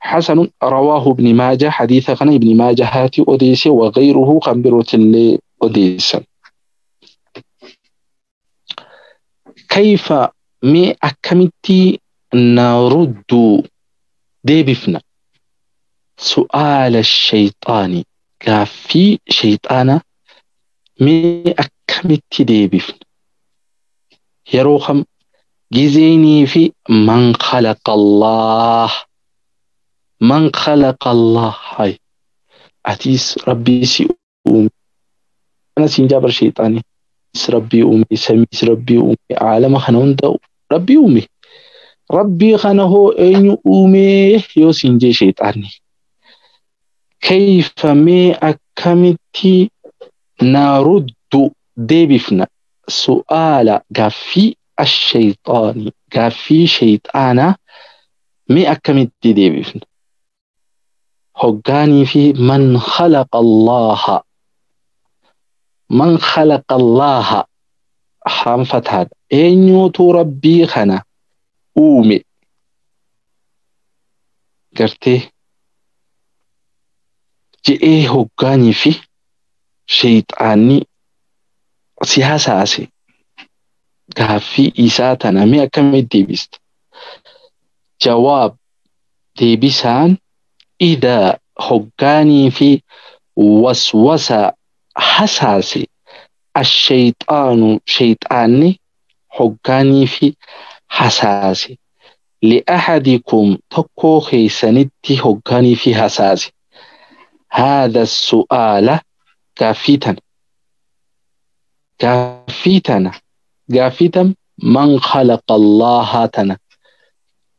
حسن رواه ابن ماجه حديث كان ابن ماجه هاتي أوديسي وغيره كان بروت اللي أوديسا. كيف مي أكمتي نرد ديبفنا سؤال الشيطان كافي شيطانا مي أكمتي ديبفنا يروخم جزيني في من خلق الله من خلق الله هاي أتيس ربي سي أمي أنا سنجابر شيطاني ربي أمي سميس ربي أمي عالم خنون دو ربي أمي ربي خنه أين أمي يو سنجي شيطاني كيف مي أكمتي نرد ديبفنا سؤال غفي الشيطاني غفي شيطانا مي أكمتي ديبفنا hoggaanii fi man khalaqa Allaha man khalaqa Allaha hanfataadha eenyuutu rabbii kana uume gartee je'ee hoggaanii fi sheeyxaanni si hasaase gaaffii isaa tana mee akkamitti deebista? Jawaab deebisaan إذا hoggaanii fi waswasa hasaase الشيطان شيطاني hoggaanii fi hasaase لأحدكم tokkoo keeysanitti hoggaanii fi hasaase هذا السؤال gaaffii tana gaaffii tana gaaffii tam من خلق الله تنا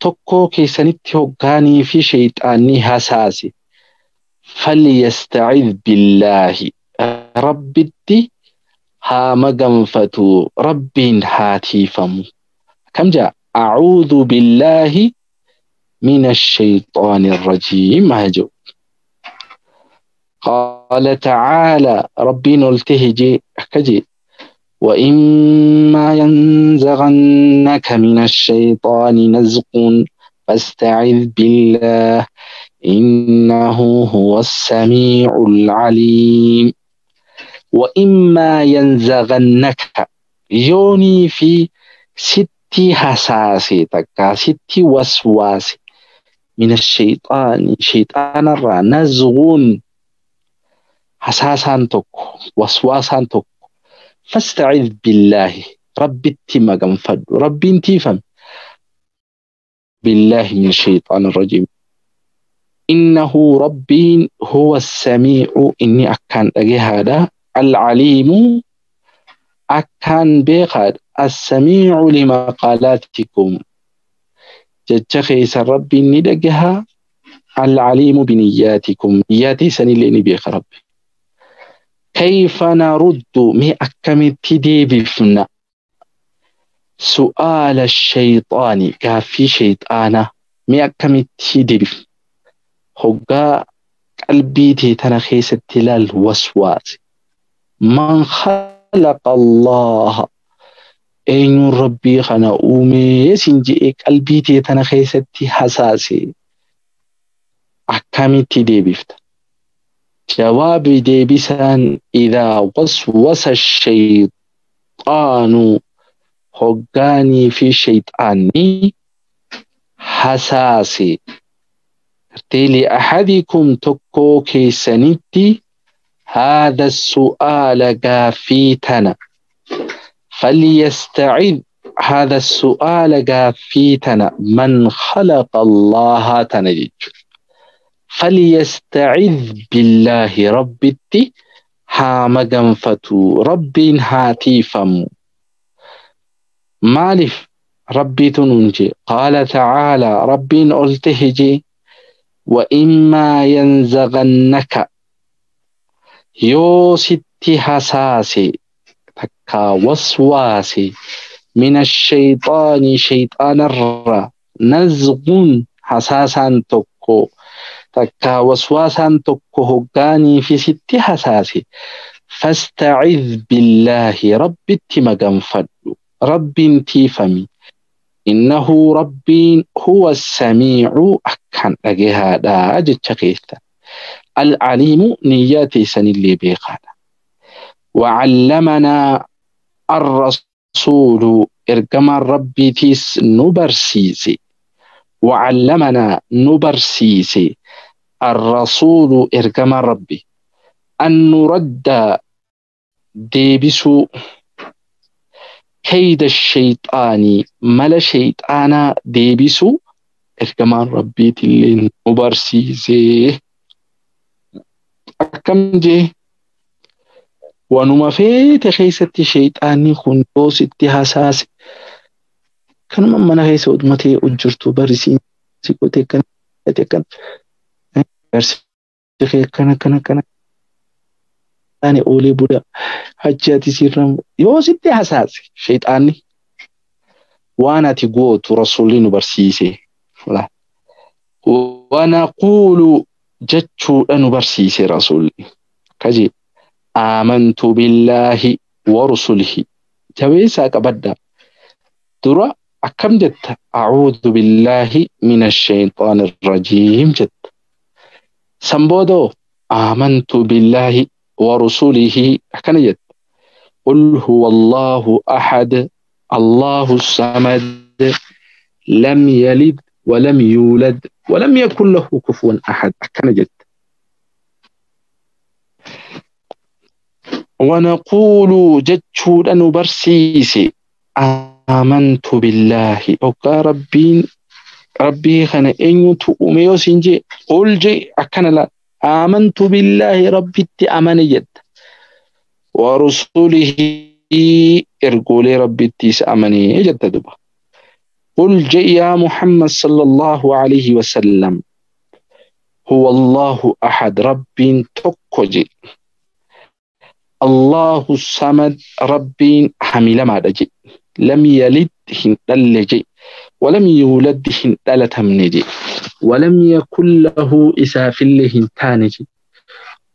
tokko keessanitti hoggaanii fi shayxaanni hasaase فليستعذ بالله rabbitti haa maganfatu rabbiin haa tiifamu akkam jaa أعوذ بالله من الشيطان الرجيم هجو قال تعالى ربي نلتهجي أكجي وإما ينزغنك من الشيطان نزغ فاستعذ بالله إنه هو السميع العليم وإما ينزغنك يوني في ست حساسي تكا ست وسواس من الشيطان شيطان الرا نزغ حساسان تك وسواسان تك فاستعذ بالله ربي اتما فد ربي انتفهم بالله من الشيطان الرجيم إنه ربي هو السميع إني أكان هذا العليم أكان بيقاد السميع لمقالاتكم جتخيس ربي ندقها العليم بنياتكم نياتي سني لني بيق ربي كيف نرد مي أكمل ديبفنا سؤال الشيطان كافي شيطانا مي أكمل ديبف هقا قلبي تتنخيس التلال وسواس من خلق الله أين ربي خنا أومي سنجي قلبي تتنخيس حساسي أكمل ديبفت جواب ديبسان إذا وسوس الشيطان هقاني في شيطاني حساسي لأحدكم تكو كيسنتي هذا السؤال قافيتنا فليستعذ هذا السؤال قافيتنا من خلق الله تنجج فليستعذ بالله ربتي ها مغنفتو ربي هاتيفم مالف ربي تنجي قال تعالى ربي ألتهجي وإما ينزغنك يو ستي حساسي تكا وسواسي من الشيطان شيطان الرا نزغ حساسا تكو تكا وسواسا تكو هقاني في ست حساسي فاستعذ بالله ربي اتمغنفد ربي انتفمي إنه ربي هو السميع أكن أجهادا أجتشقيتا العليم نياتي سن اللي بيقادا وعلمنا الرسول إرقم ربي تيس نبرسيسي وعلمنا نبرسيسي الرسول إرقم ربي أن نرد ديبسو كيد الشيطان ملا شيطانا ديبسو إرقمان ربي تلين نبرسيسي أكم جي وانما فيت خيستي شيطاني خندو ستي حساس كانوا من خيس ودمتي أجرتو برسين سيكوتي كان كان برسي كان كان كان أنا أولي بودا حجاتي سيرم يو ستي حساس شيطاني وانا تقوت رسولين برسيسي ولا ونقول جتشو أنو برسيسي رسولي كجي آمنت بالله ورسله جويسا كبدا ترى أكم جت أعوذ بالله من الشيطان الرجيم جت سنبودو آمنت بالله ورسله أكن جت قل هو الله أحد الله الصمد لم يلد ولم يولد ولم يكن له كفوا أحد أكن جت ونقول جتشو أنو برسيسي آمنت بالله أوكا ربي ربي خنا إنيو تؤميو سنجي قل جي أكن لا آمنت بالله ربي أمن جد ورسوله Ergoolee Rabbittiis amanee jetta duba. قل جئ يا محمد صلى الله عليه وسلم هو الله أحد رب تكجي الله الصمد رب حمل ما دجي لم يلد هندلجي ولم يولد هندلتمنجي ولم يكن له إسافل هنتانجي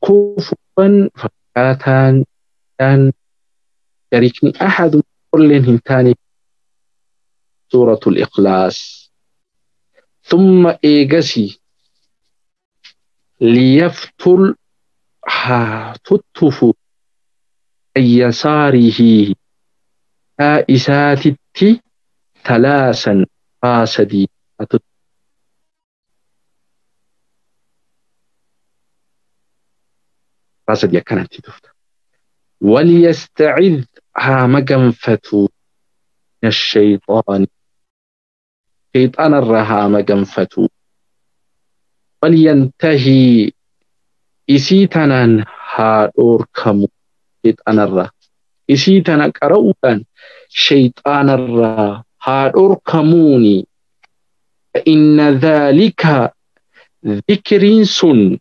كفوا فكاتان شريكني أحد كل هنتاني. سورة الإخلاص. ثم إيجسي ليفتل تتف يساره إساتتي ثلاثا فاسدي فاسدي كانت تفت. وليستعذ ها مجنفتو من الشيطان شيطان الرها مجنفتو. ولينتهي إسيتنا ها أوركمو شيطان الرا إسيتنا قرؤا شيطان الرا ها أوركموني. فإن ذلك ذكر سن.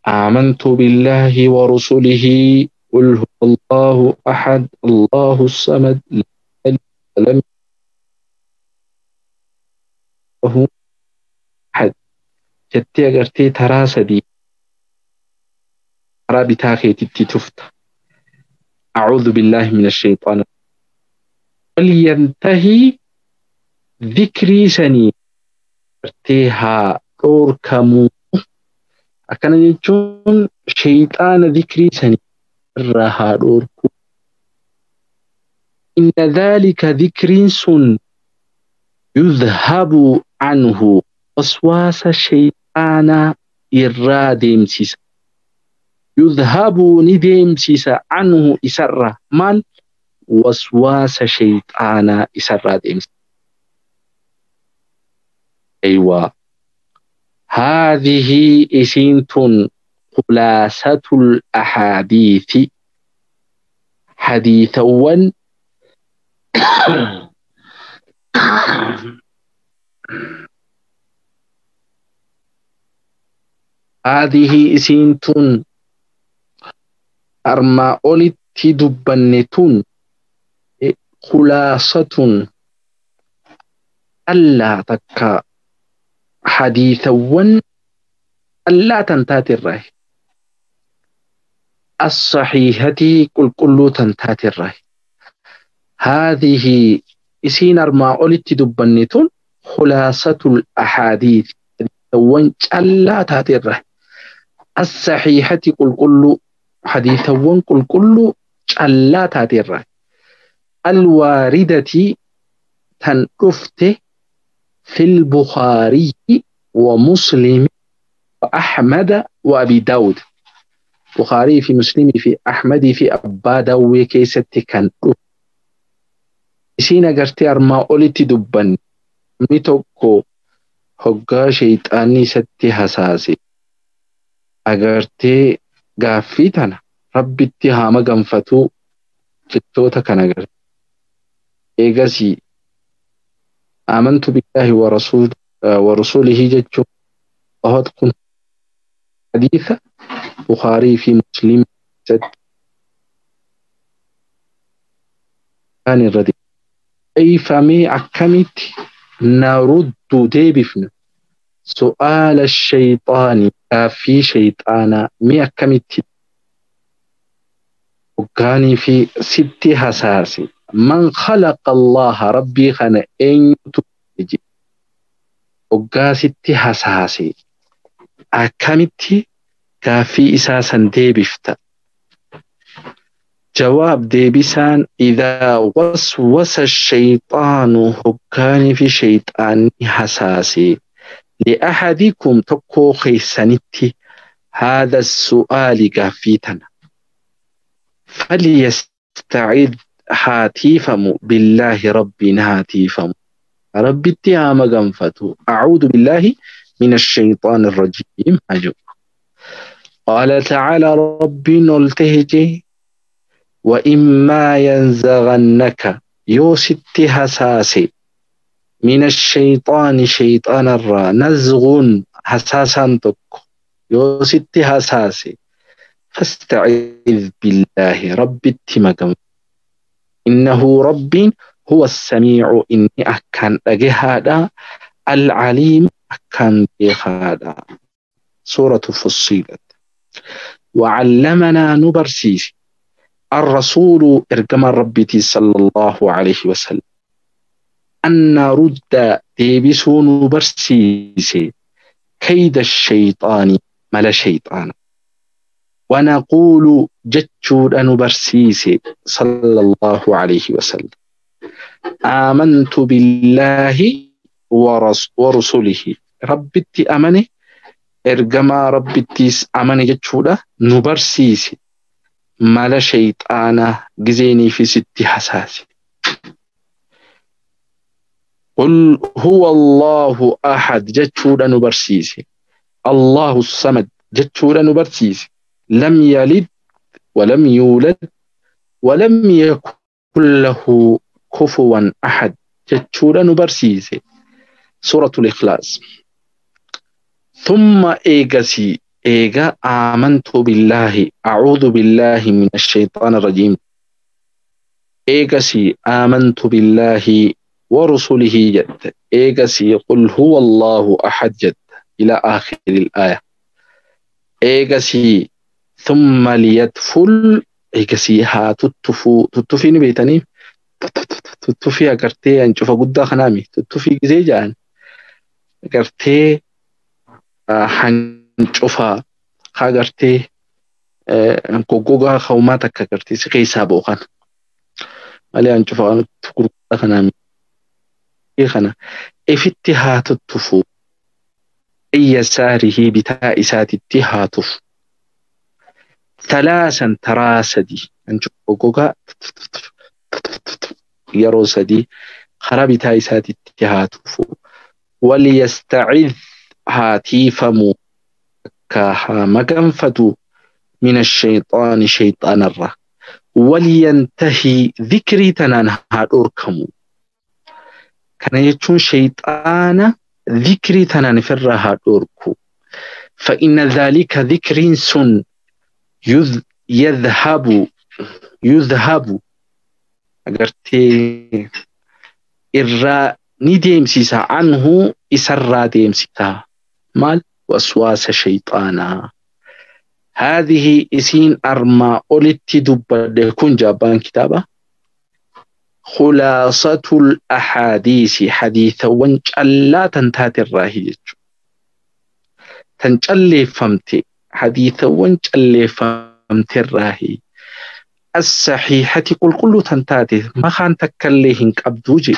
آمنت بالله ورسله قل هو الله أحد الله الصمد لم له أحد. jettee agartee taraa sadii karaa bitaa keetitti tufta. أعوذ بالله من الشيطان. ولينتهي ذكري سني agartee haa dhorkamuu. Akkana jechuun shayxaana dhikrii sanii irraa haa dhorku. Inna dhalika dhikriin sun yudhabu anhu waswaasa shayxaanaa irraa deemsisa. Yudhabu ni deemsisa anhu isarraa maal waswaasa shayxaanaa isarraa deemsisa. Aywaa. هذه إسنت خلاصة الأحاديث حديثا هذه إسنت أرما أولت دبنتون خلاصة ألا تكا حديثا ألا تنتات الرأي الصحيحة كل كل تنتات الرأي. هذه إسين أرما أولت دبنتون خلاصة الأحاديث وان ألا تاتي الرأي الصحيحة كل كل حديثا كل كل ألا تاتي الرأي الواردة تنقفت في البخاري ومسلم وأحمد وأبي داود. بخاري في مسلم في أحمد في أبا داود كيست كان isiin agartee armaa olitti dubbanne namni tokko hoggaa shayxaanni isatti hasaase agartee gaaffii tana rabbitti haa maganfatuu jettoota kana agarte. Eegasii آمنت بالله ورسوله jechuun qofatu kun hadiisa Bukhaarii fi Muslim keessatti kan irra كيف أكمت نرد ديبفنا سؤال الشيطان في شيطانا مي أكمت وكاني في ست حساسي من خلق الله ربي خنا إن تجي وكا ست حساسي أكمت كافي إساسا ديبفتا. جواب ديبسان إذا وسوس الشيطان هكاني في شيطان حساسي لأحدكم تكو خيسانتي هذا السؤال قافيتنا فليستعذ هاتيفم بالله ربنا هاتيفم ربي اتهام قنفته أعوذ بالله من الشيطان الرجيم. هجو قال تعالى ربي نلتهجي وإما ينزغنك يوست هساسي من الشيطان شيطان الرا نزغ هساسا تك يوست هساسي فاستعذ بالله رب التمكن إنه ربي هو السميع إني أكان أجهادا العليم أكان بخادا. سورة فصيلت. وعلمنا نبرسيس الرسول إرجم ربتي صلى الله عليه وسلم أن نرد ديبسو نبرسيس كيد الشيطان ملا شيطان ونقول جتشور نبرسيس صلى الله عليه وسلم آمنت بالله ورسله ربتي أمني إرجما ربتي أمني جتشورا نبرسيس ملا شيطانا جزيني في ست حساسي. قل هو الله أحد جتشورا نبرسيسي الله الصمد جتشورا نبرسيسي لم يلد ولم يولد ولم يكن له كفوا أحد جتشورا نبرسيسي. سورة الإخلاص. ثم إيجاسي إيجا آمنت بالله أعوذ بالله من الشيطان الرجيم إيجاسي آمنت بالله ورسله جد إيجاسي قل هو الله أحد جد إلى آخر الآية. إيجاسي ثم ليدفل إيجاسي ها تتفو تتفيني بيتني تتفي أكرتي أنشوف قد خنامي تتفي زيجان أكرتي حنشوفها خاغرتي goggogaa haumaa takka gartee si keessaa ba'u kana malee hancufa gurguddaa kanaa kana ifitti haa tuttufu yasaarihi bitaa isaatitti haa tufu talaasan taraa sadii hancufa goggogaa yeroo sadii karaa bitaa isaatitti haa tufu waliyastacid haa tiifamu haa maganfatu من الشيطان شيطان الره ولينتهي ذكري تنان هادوركمو كان يجون شيطان ذكري تنان فر هادوركو فإن ذلك ذكر سن يذهب يذهب أغرتي إرى نديم سيسا عنه إسرى ديم سيسا مال وسواس شيطانا هذه إسين أرما أولتي دبادة كن جابان كتابة خلاصة الأحاديث حديث وانجلا تنتات الراهي تنجلي فمتي حديث وانجلي فمتي الراهي الصحيحة قل كل تنتاتي ما خان تكليهن أبدوجي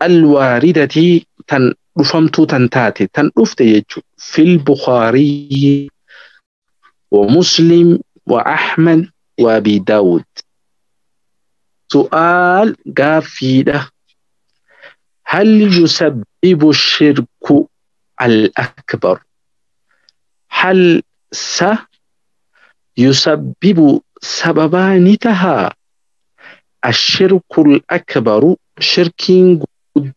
الواردة تن رفمتو تنتاتي تن رفتي في البخاري ومسلم وأحمد وأبي داود. سؤال قافيدة هل يسبب الشرك الأكبر؟ هل سيسبب سببان تها الشرك الأكبر شرك قد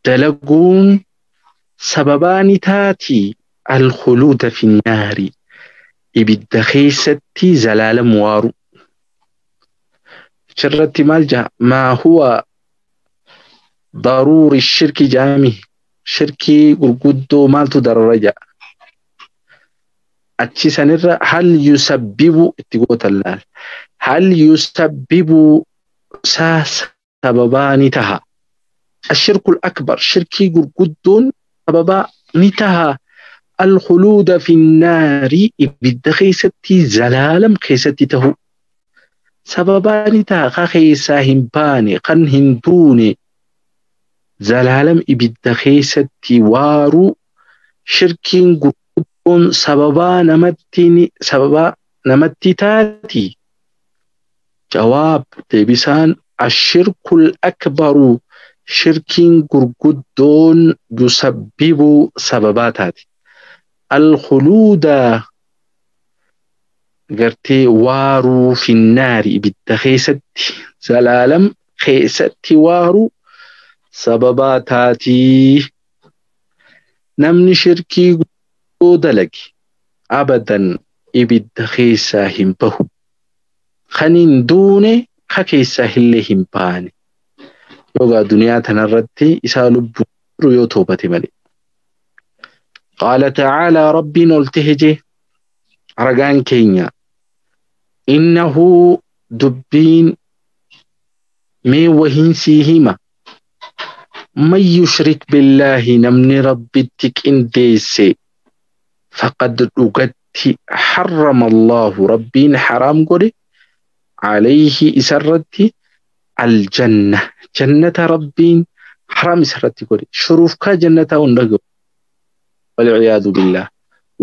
دلقون سببان تاتي الخلود في النار إبد خيستي زلال موارو شرت مالجا ما هو ضروري الشرك جامي شركي قرقدو مالتو درجة أتشي سنرى هل يسبب اتقوت الله هل يسبب سببان تها الشرك الأكبر شركي قرقدون سببان تها الخلود في النار إبد خيستي زلالم خيستي تهو سببان تا خيسا همباني قن هندوني زلالم إبد خيستي وارو شركين قدون سببا نمتيني سببا نمتي تاتي جواب تبسان الشرك الأكبر شركين قدون يسبب سبباتاتي الخلود gartee waaruu finnaari ibidda keessatti zalaalam keessatti waaruu sababaa taatii. Namni shirkii yoo dalage abadan ibidda keessaa hin bahu. Kan hin duune ka keessaa illee hin baane. Yoogaa duniyaa tanarratti isaa lubbuu jiru yoo toobate malee. Qaala ta'aalaa rabbiin ol tahe jee ragaan keenya innahu dubbiin mee wahiin sii hima man yushrik billaahi namni rabbitti qindeesse faqad dhugatti harrama Allaahu rabbiin haraam godhe alayhi isarratti aljanna jannata rabbiin haraam isarratti godhe shuruufkaa jannataa hunda gahu walciyaadu billaah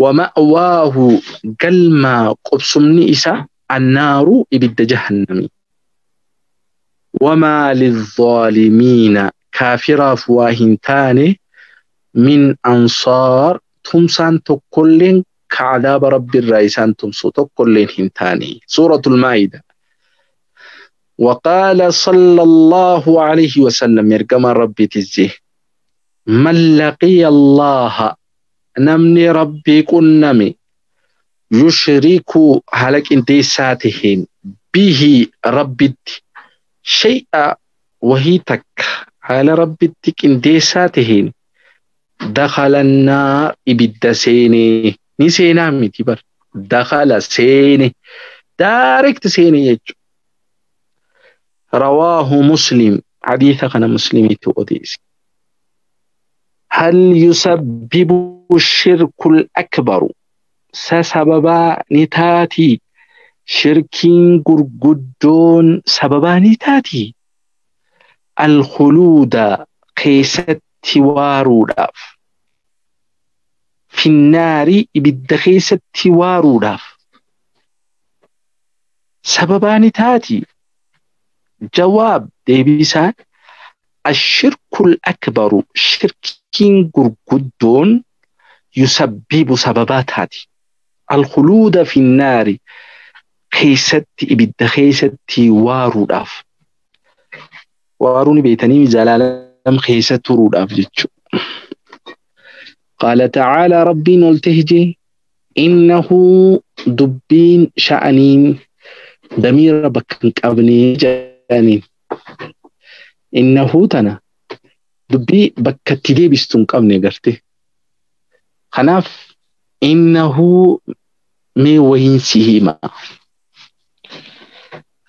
ومأواه قلما قبسمني إسا النار إبد جهنم وما للظالمين كافرا فواهنتان من أنصار تمسان تكلين كعذاب رب الرئيسان تمسو تكلين هنتاني. سورة المائدة. وقال صلى الله عليه وسلم يرقم ربي تزيه من لقي الله namni rabbii qunname yushriku haala qindeessaa taheen bihi rabbitti shay'a wahii takka haala rabbitti qindeessaa taheen dakhala naar ibidda seenee ni seenaa miti bar dakhala seene direct seene jechuudha. Rawaahu Muslim hadiisa kana Muslimiitu odeesse. هل يسبب الشرك الأكبر سببا نتاتي شركين غرغدون سببا نتاتي الخلود قيست واروداف في النار إبد قيست واروداف سببا نتاتي جواب ديبيسان الشرك الأكبر شركين غرغدون يسبب سببات هذه الخلود في النار خيست إبد خيست واروداف واروني بيتني زلالم خيست روداف جتشو. قال تعالى ربي نلتهجي إنه دبين شأنين دمير بكنك أبني جانين إنه تنا dubbii bakka itti deebistu hin qabne garte. Kanaaf innahu mee wahiin si hima.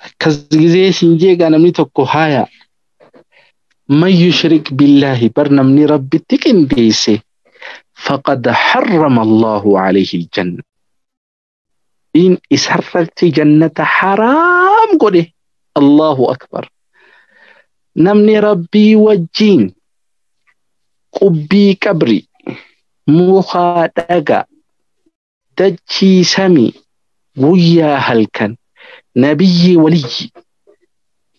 Akkas gizee siin jeegaa namni tokko haaya. Man yushrik billaahi bar namni rabbitti qindeesse faqad harrama Allahu alayhi aljanna. Rabbiin isarratti jannata haraam godhe. Allahu akbar. Namni rabbii wajjiin qubbii qabri mukaa dhagaa dachii samii guyyaa halkan nabiyyi waliyyi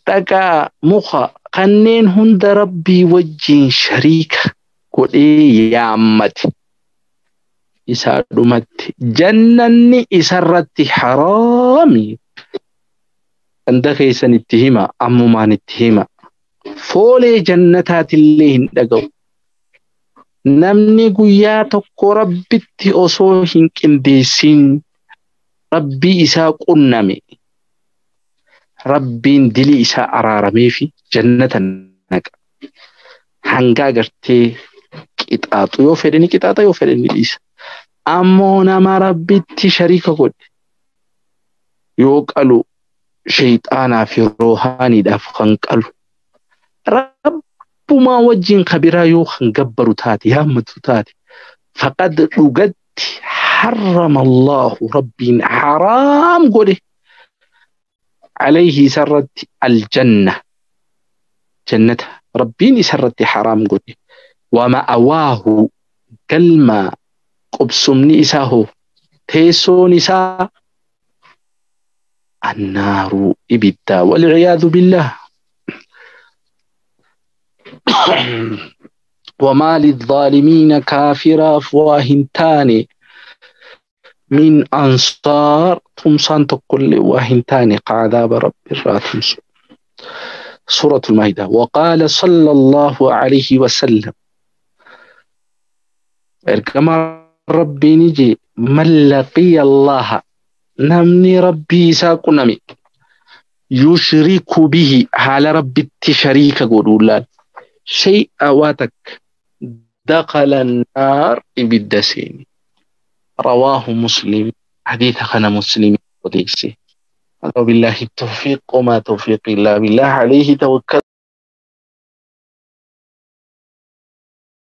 dhagaa muka kanneen hunda rabbii wajjiin shariika godhee yaammate isaa dhumatti jannanni isarratti haraami. Ganda keessan itti hima ammumaan itti hima foolee jannataatillee hin dhaga'u. Namni guyyaa tokko rabbitti osoo hin qindeessin rabbii isaa qunname rabbiin dilii isaa araaramee fi jannata naqa. Hangaa gartee qixaaxu yoo fedhe ni qixaaxa yoo fedhe ni dhiisa. Ammoo nama rabbitti shariika godhe yoo qalu shayxaanaa fi roohaaniidhaaf kan qalu rabbumaa wajjin kabiraa yoo kan gabbaru taate yaammatu taate faqad dhugatti harrama Allahu rabbiin haraam godhe alayhi isarratti aljanna jannata rabbiin isarratti haraam godhe wama'awaahu galma qubsumni isaa hoo teessoon isaa annaaru ibidda walciyaadu billaah. وما للظالمين كافرا فواهنتان من أنصار تمسان تقول وهنتاني عذاب رب الراتمس. سورة المائدة. وقال صلى الله عليه وسلم كما ربي نجي من لقي الله نمني ربي ساقنمي يشرك به على ربي التشريك قولوا شيء واتك دخل النار بالدسين. رواه مسلم. حديث خنا مسلم وديسي. وبالله التوفيق وما توفيق إلا بالله عليه توكل.